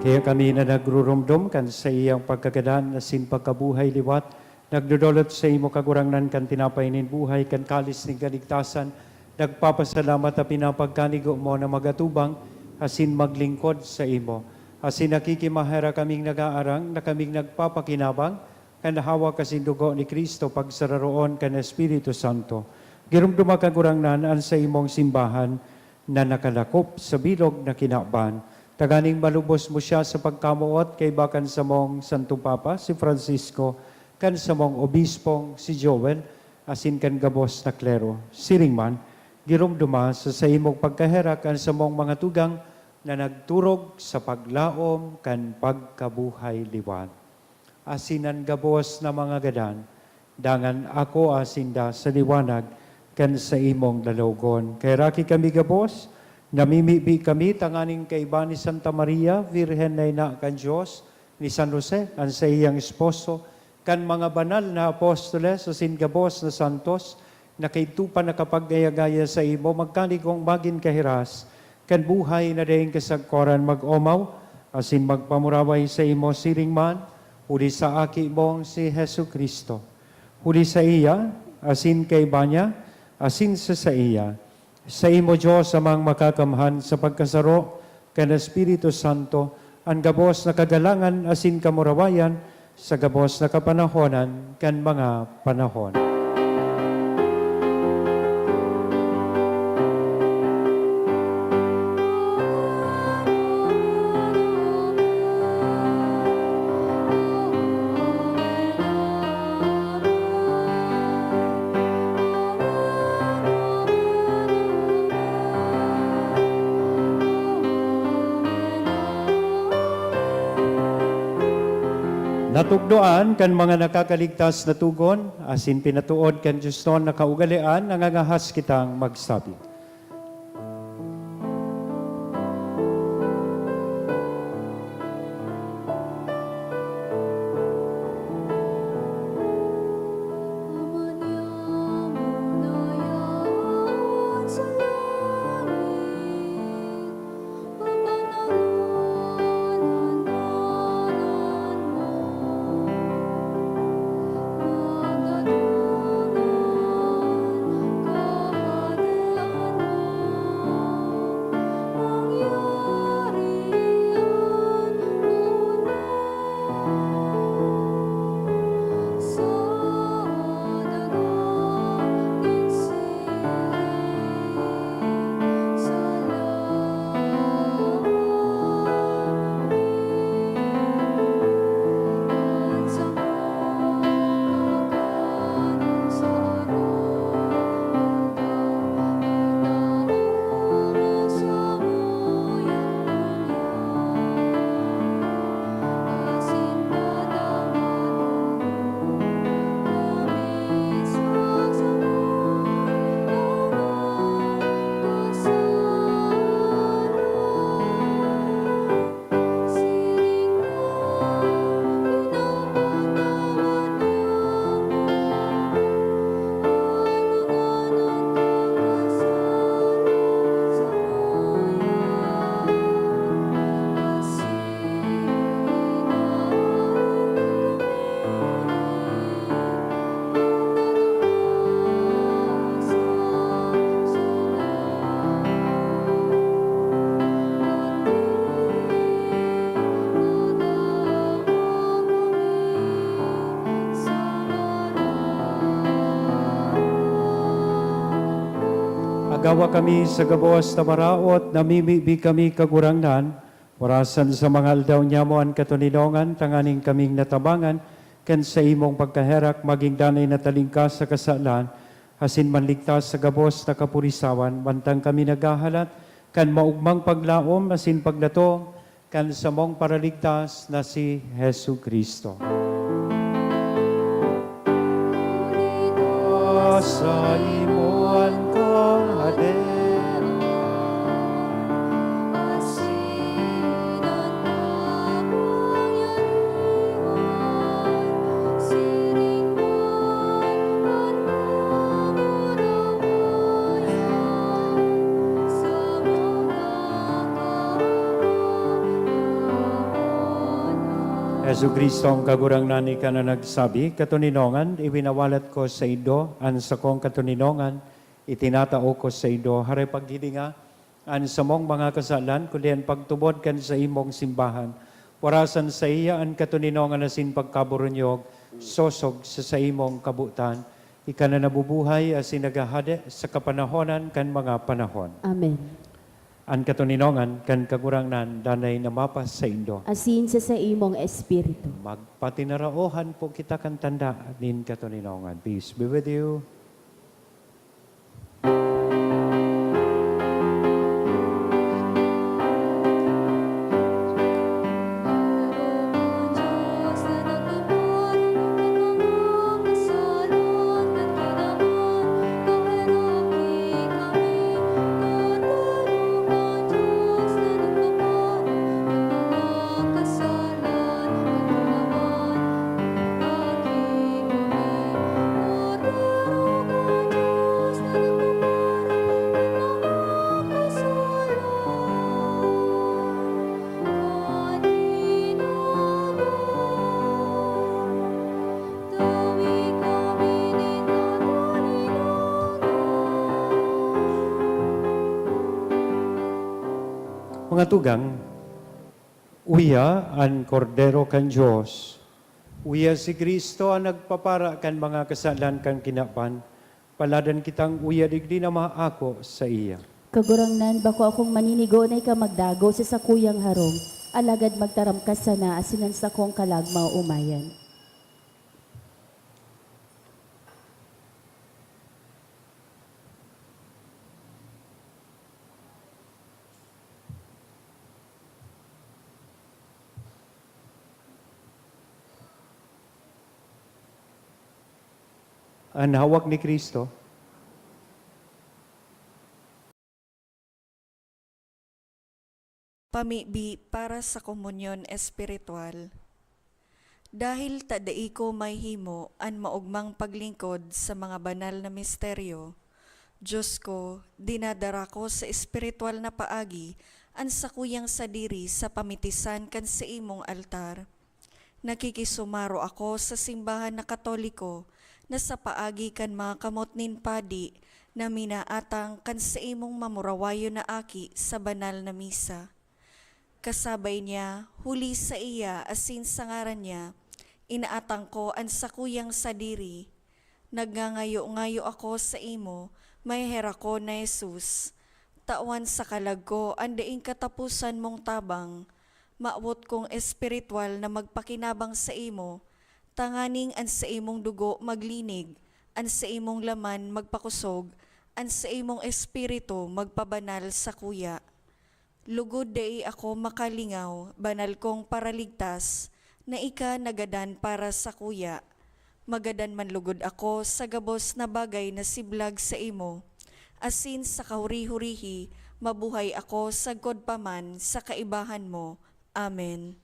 Kaya kami na nagruromdom kan saiyang pagkagadan asin pagkabuhay liwat, nagdodolot saimo, Kagurangnan, kan tinapay nin buhay, kan kalis nin kaligtasan, nagpapasalamat ta pinapagkanigo mo na mag-atubang asin maglingkod saimo. Asin nakikimaherak kaming nag-aarang na kaming nagpapakinabang kan hawak asin dugo ni Cristo pagsararoon kan Espiritu Santo. Giromdoma, Kagurangnan, an saimong simbahan na nakalakop sa bilog na kinaban, tanganing malubos mo siya sa pagkamoot kaiba kan samong Santong Papa, si Francisco, kan samong Obispong, si Joel, asin kan gabos na klero. Siring man, giromdoma sa saimong pagkaherak an samong mga tugang na nagturog sa paglaom kan pagkabuhay liwat. Asin an gabos na mga gadan, dangan akoa sinda sa liwanag kan saimong lalawogon. Kaheraki kami gabos, namimibi kami tanganing kaiba ni Santa Maria, Birhen na ina kan Dios, ni San Jose, an saiyang esposo, kan mga banal na apostoles, asin gabos na santos, na kaidto pa nakapagaya-gaya saimo, magkanigong magin kahiras kan buhay na daing kasagkoran, mag-omaw asin magpamuraway saimo siring man, huli sa Aki mong si Jesu-Cristo. Huli saiya, asin kaiba niya, asin sa saiya, saimo, Dios Amang Makakamhan, sa pagkasaro kan Espiritu Santo, an gabos na kagalangan asin kamurawayan sa gabos na kapanahonan kan mga panahon. Natukdoan kan mga nakakaligtas na togon, asin pinatood kan diosnon na kaugalean, nangangahas kitang magsabi. Magawa kami sa gabos na maraot, namimibi kami, Kagurangnan, orasan sa mga aldaw niamo an katoninongan, tanganing kaming natabangan kan saimong pagkaherak, maging danay na talingkas sa kasalan, asin manligtas sa gabos na kapurisawan, mantang kami naghahalat kan maogmang paglaom asin paglatom kan samong Paraligtas na si Jesu-Cristo. Saimo an kahadea, asin an kapangyarihan, siring man an kamurawayan, sa mga Jesu-Cristo, ang Kagurangnan, ika na nagsabi, "Katoninongan, iwinawalat ko saindo an sakong katoninongan, itinatao ko saindo." Haray paghilinga an samong mga kasalan, kundi an pagtubod kan saimong simbahan. Warasan saiya an katoninongan asin pagkaburunyog, sosog sa saimong kabotan. Ika na nabubuhay asin naghahade sa kapanahonan kan mga panahon. Amen. An katoninongan kan Kagurangnan danay na mapasaindo. Asin sa saimong espiritu. Magpatinaraohan po kita kan tanda nin katoninongan. Peace be with you. Mga tugang, uya an Kordero kan Dios. Uya si Cristo an nagpapara kan mga kasalan kan kinaban. Paladan kitang uya digdi na maako saiya. Kagurangnan, bako akong maninigo na ika magdagos sa sakuyang harong, alagad magtaram ka sana asin an sakong kalag maoomayan. An hawak ni Cristo. Pamibi para sa komunyon espiritual. Dahil ta dai ko mahimo an maogmang paglingkod sa mga banal na misteryo, Dios ko, dinadara ko sa espiritual na paagi an sakuyang sadiri sa pamitisan kan saimong altar. Nakikisumaro ako sa simbahan na Katoliko na sa paagi kan mga kamot nin padi na minaatang kan saimong mamurawayon na aki sa banal na misa. Kasabay niya, huli saiya asin sa ngaran niya, inaatang ko an sakuyang sadiri. Nagngangayo-ngayo ako saimo, maheherakon na Jesus. Tawan sa kalag ko an daing kataposan mong tabang. Mawot kong espiritual na magpakinabang saimo, tanganing an saimong dugo maglinig, an saimong laman magpakosog, an saimong espiritu magpabanal sakuya. Lugod dai ako makalingaw, banal kong Paraligtas, na ika nagadan para sakuya. Magadan man lugod ako sa gabos na bagay na siblag saimo, asin sa kahuri-hurihi mabuhay ako sagkod pa man sa kaibahan mo. Amen.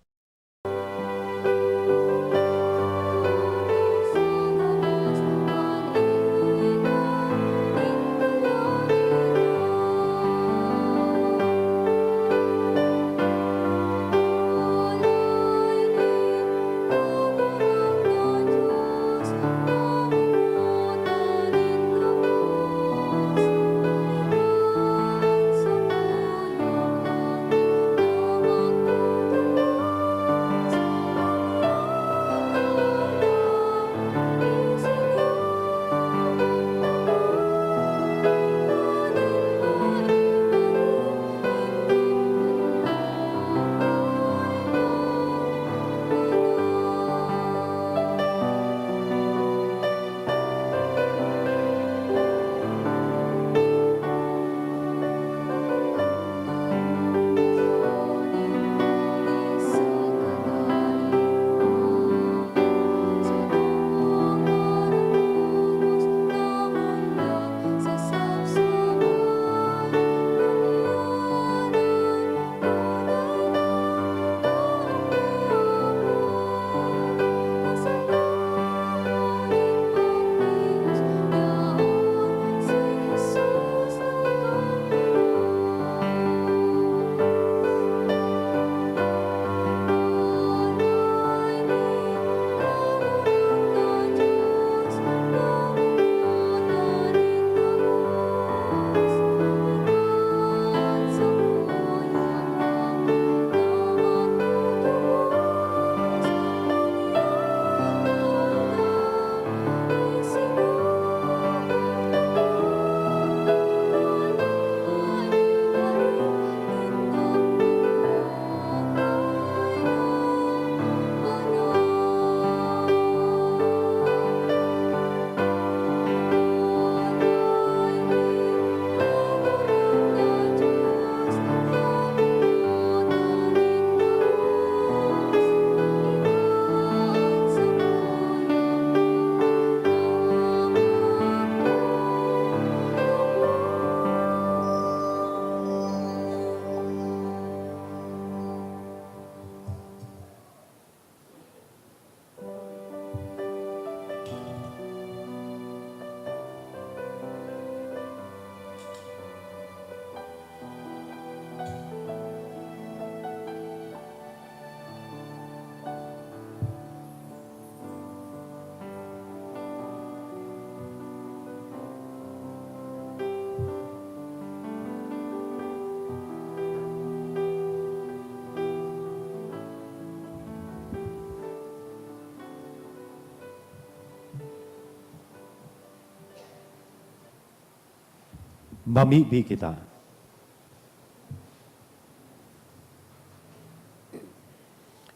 Mamibi kita.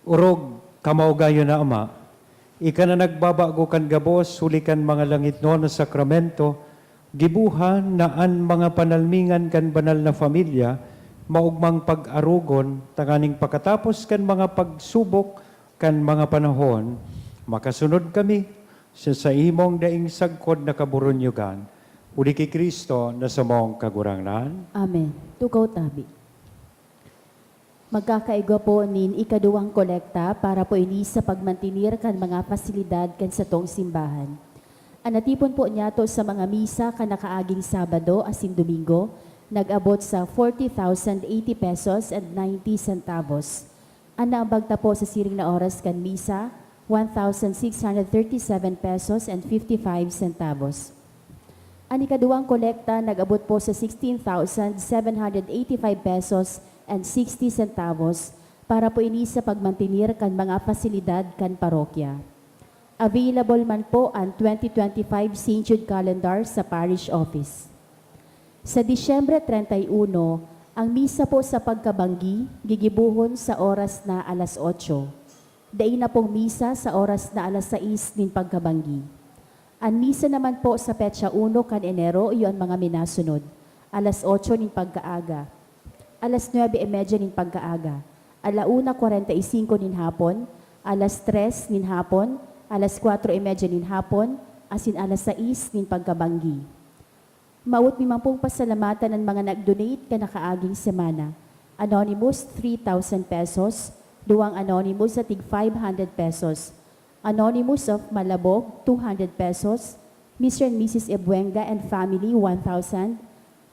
Orog, kamaugayon na Ama, ika na nagbabago kan gabos huli kan mga langitnon na sakramento, giboha na an mga panalmingan kan banal na familya maogmang pag-arogon, tanganing pakatapos kan mga pagsubok kan mga panahon, makasunod kami sa saimong daing sagkod na kaburunyogan, huli ki Cristo na samong Kagurangnan. Amen. Tukaw tabi. Magkakaigwa po nin ikaduwang kolekta para po ini sa pagmantenir kan mga pasilidad kan satong simbahan. An natipon po niyato sa mga misa kan nakaaging Sabado asin Domingo nag-abot sa forty thousand eighty pesos and ninety centavos. An naambag ta po sa siring na oras kan misa, one thousand six hundred thirty-seven pesos and fifty-five centavos. An ikaduwang kolekta nag-abot po sa sixteen thousand seven hundred eighty-five pesos and sixty centavos para po ini sa pagmantenir kan mga pasilidad kan parokya. Available man po an twenty twenty-five Saint Jude Calendar sa Parish Office. Sa Disyembre treinta y uno, ang misa po sa pagkabanggi gigibohon sa oras na alas otso. Dai na pong misa sa oras na alas sais nin pagkabanggi. An misa naman po sa petsa uno kan Enero iyo an mga minasunod: alas otso nin pagkaaga, alas nuebe y media nin pagkaaga, ala una kwarenta y singko nin hapon, alas tres nin hapon, alas kwatro y media nin hapon, asin alas sais nin pagkabanggi. Mawot mi man pong pasalamatan an mga nag-donate kan nakaaging semana. Anonymous, three thousand pesos, duwang anonymous na tig five hundred pesos. Anonymous of Malabog, two hundred pesos. Mister and Missus Ebuenga and family, one thousand.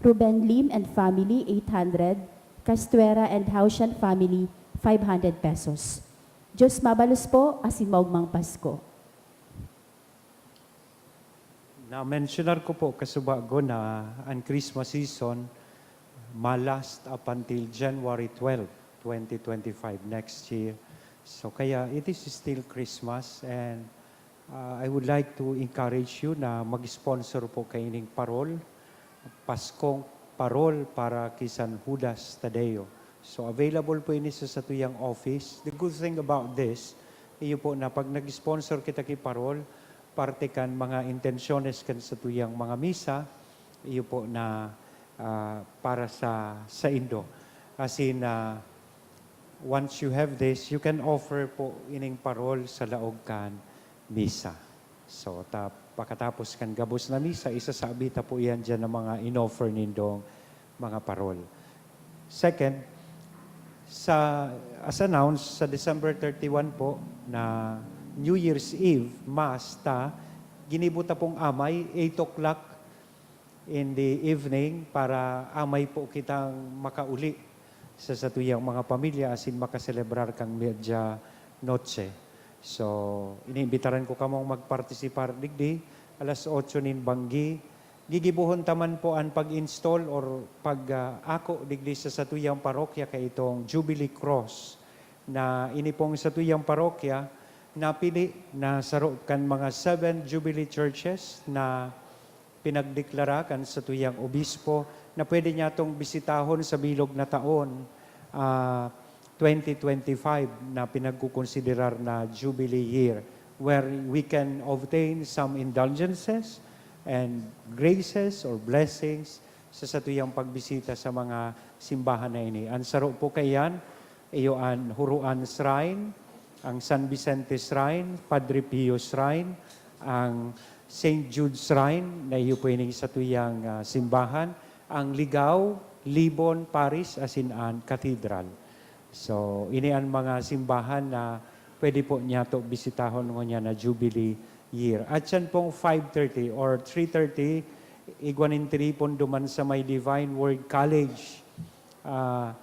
Ruben Lim and family, eight hundred. Castuera and Hausian family, five hundred pesos. Diyos mabalos po, asin maogmang Pasko. Na-mentionar ko po kasubago na an Christmas season ma-last up until January twelve, twenty twenty-five, next year. So, kaya it is still Christmas, and, ah, I would like to encourage you na mag-sponsor po kaining parol, Paskong Parol para ki San Judas Tadeo. So, available po ini sa satuyang office. The good thing about this, iyo po na pag nag-sponsor kita ki parol, parte kan mga intensyones kan satuyang mga misa, iyo po na, ah, para sa saindo. As in, ah, once you have this, you can offer po ining parol sa laog kan misa. So, ta-, pakatapos kan gabos na misa, isasabi ta po iyan diyan na mga in-offer nindong mga parol. Second, sa, as announced, sa December thirty-one po na New Year's Eve Mass ta, ginibo ta pong amay, eight o'clock in the evening, para amay po kitang makauli sa satuyang mga pamilya asin makaselebrar kan Media Noche. So, iniimbitaran ko kamong magpartisipar digdi, alas otso nin banggi. Gigibohon ta man po an pag-install or pag, ah, ako digdi sa satuyang parokya kaitong Jubilee Cross, na ini pong satuyang parokya napili na saro kan mga seven Jubilee Churches na pinagdeklara kan satuyang obispo na pwede niyatong bisitahon sa bilog na taon, ah, twenty twenty-five na pinagkukonsiderar na Jubilee Year, where we can obtain some indulgences and graces or blessings sa satuyang pagbisita sa mga simbahan na ini. An saro po kaiyan, iyo an Huruan Shrine, ang San Vicente Shrine, Padre Pio Shrine, ang Saint Jude Shrine, na iyo po ining satuyang, ah, simbahan, ang Ligao, Libon Parish, asin an Cathedral. So, ini an mga simbahan na pwede po niyato bisitahon ngunyan na Jubilee Year. At yan pong five thirty or three thirty, igwa nin tiripon duman sa may Divine Word College. Ah,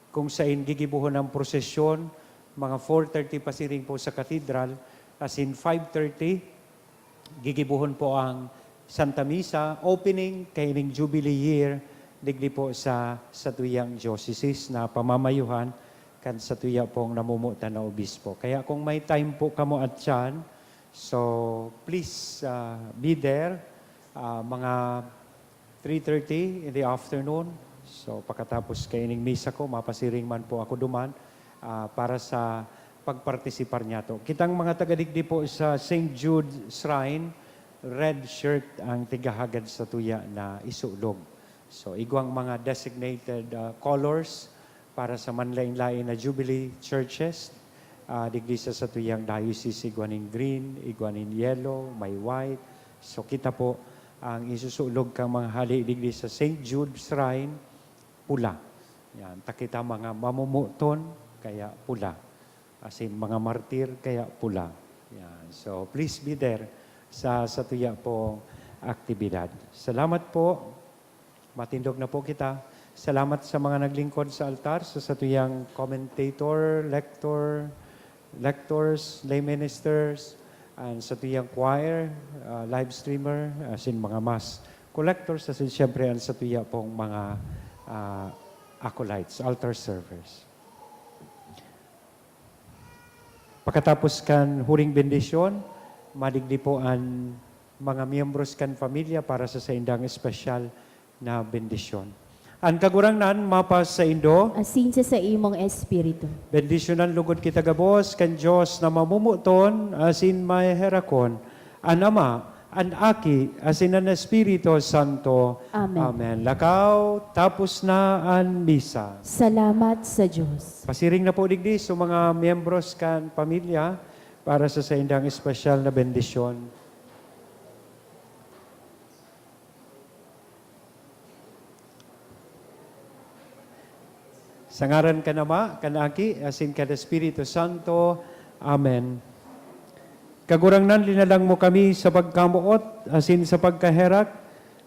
kung sain gigibohon ang prosesyon, mga four thirty pasiring po sa katedral, as in five thirty, gigibohon po ang Santa Misa, opening kaining Jubilee Year, digdi po sa satuyang diocese na pamamayuhan kan satuya pong namumutan na obispo. Kaya kung may time po kamo at tiyan, so please, ah, be there. Ah, mga three thirty in the afternoon. So, pakatapos kaining misa ko, mapasiring man po ako duman, ah, para sa pagpartisipar niyato. Kitang mga taga digdi po sa Saint Jude Shrine, red shirt ang tigahagad satuya na isulog. So, igwang mga designated, ah, colors para sa manlain-lain na Jubilee churches. Ah, digdi sa satuyang diocese, igwa nin green, igwa nin yellow, may white. So, kita po, ang isusulog kan mga hali digdi sa Saint Jude Shrine, pula. Yan, ta kita mga mamumuton, kaya pula. Asin mga martir, kaya pula. Yan. So, please be there sa satuya pong aktibidad. Salamat po. Matindog na po kita. Salamat sa mga naglingkod sa altar, sa satuyang commentator, lector, lectors, lay ministers, and satuyang choir, ah, live streamer, asin mga mass collectors, asin siyempre ang satuya pong mga, ah, acolytes, altar servers. Pakatapos kan huring bendisyon, madigdi po an mga miyembros kan pamilya para sa saindang espesyal na bendisyon. An Kagurangnan mapasaindo. Asin sa saimong espiritu. Bendisyonan lugod kita gabos kan Dios na mamomoton asin maheherakon, an Ama, an Aki, asin an Espiritu Santo. Amen. Amen. Lakaw, tapos na an misa. Salamat sa Dios. Pasiring na po digdi sa mga miyembros kan pamilya para sa saindang espesyal na bendisyon. Sa ngaran kan Ama, kan Aki, asin kan Espiritu Santo. Amen. Kagurangnan, linalang mo kami sa pagkamoot asin sa pagkaherak.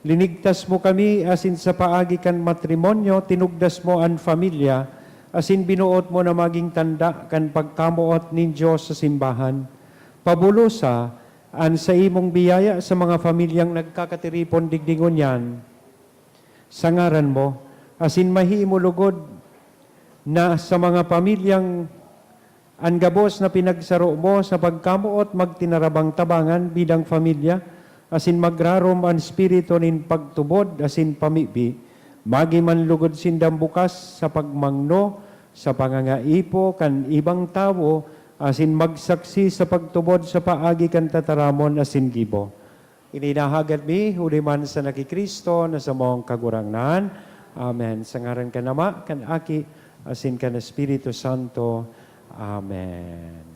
Linigtas mo kami asin sa paagi kan matrimonyo, tinugdas mo an pamilya, asin binuot mo na magin tanda kan pagkamoot nin Dios sa simbahan. Pabulosa an saimong biyaya sa mga pamilyang nagkakatiripon digdi ngunyan sa ngaran mo, asin mahimo lugod na sa mga pamilyang an gabos na pinagsaro mo sa pagkamoot magtinarabang-tabangan bilang pamilya, asin magrarom an espiritu nin pagtubod asin pamibi. Magi man lugod sindang bukas sa pagmangno, sa pangangaipo kan ibang tawo, asin magsaksi sa pagtubod sa paagi kan tataramon asin gibo. Ini inahagad mi, huli man sana ki Cristo na samong Kagurangnan. Amen. Sa ngaran kan Ama, kan Aki, asin kan Espiritu Santo. Amen.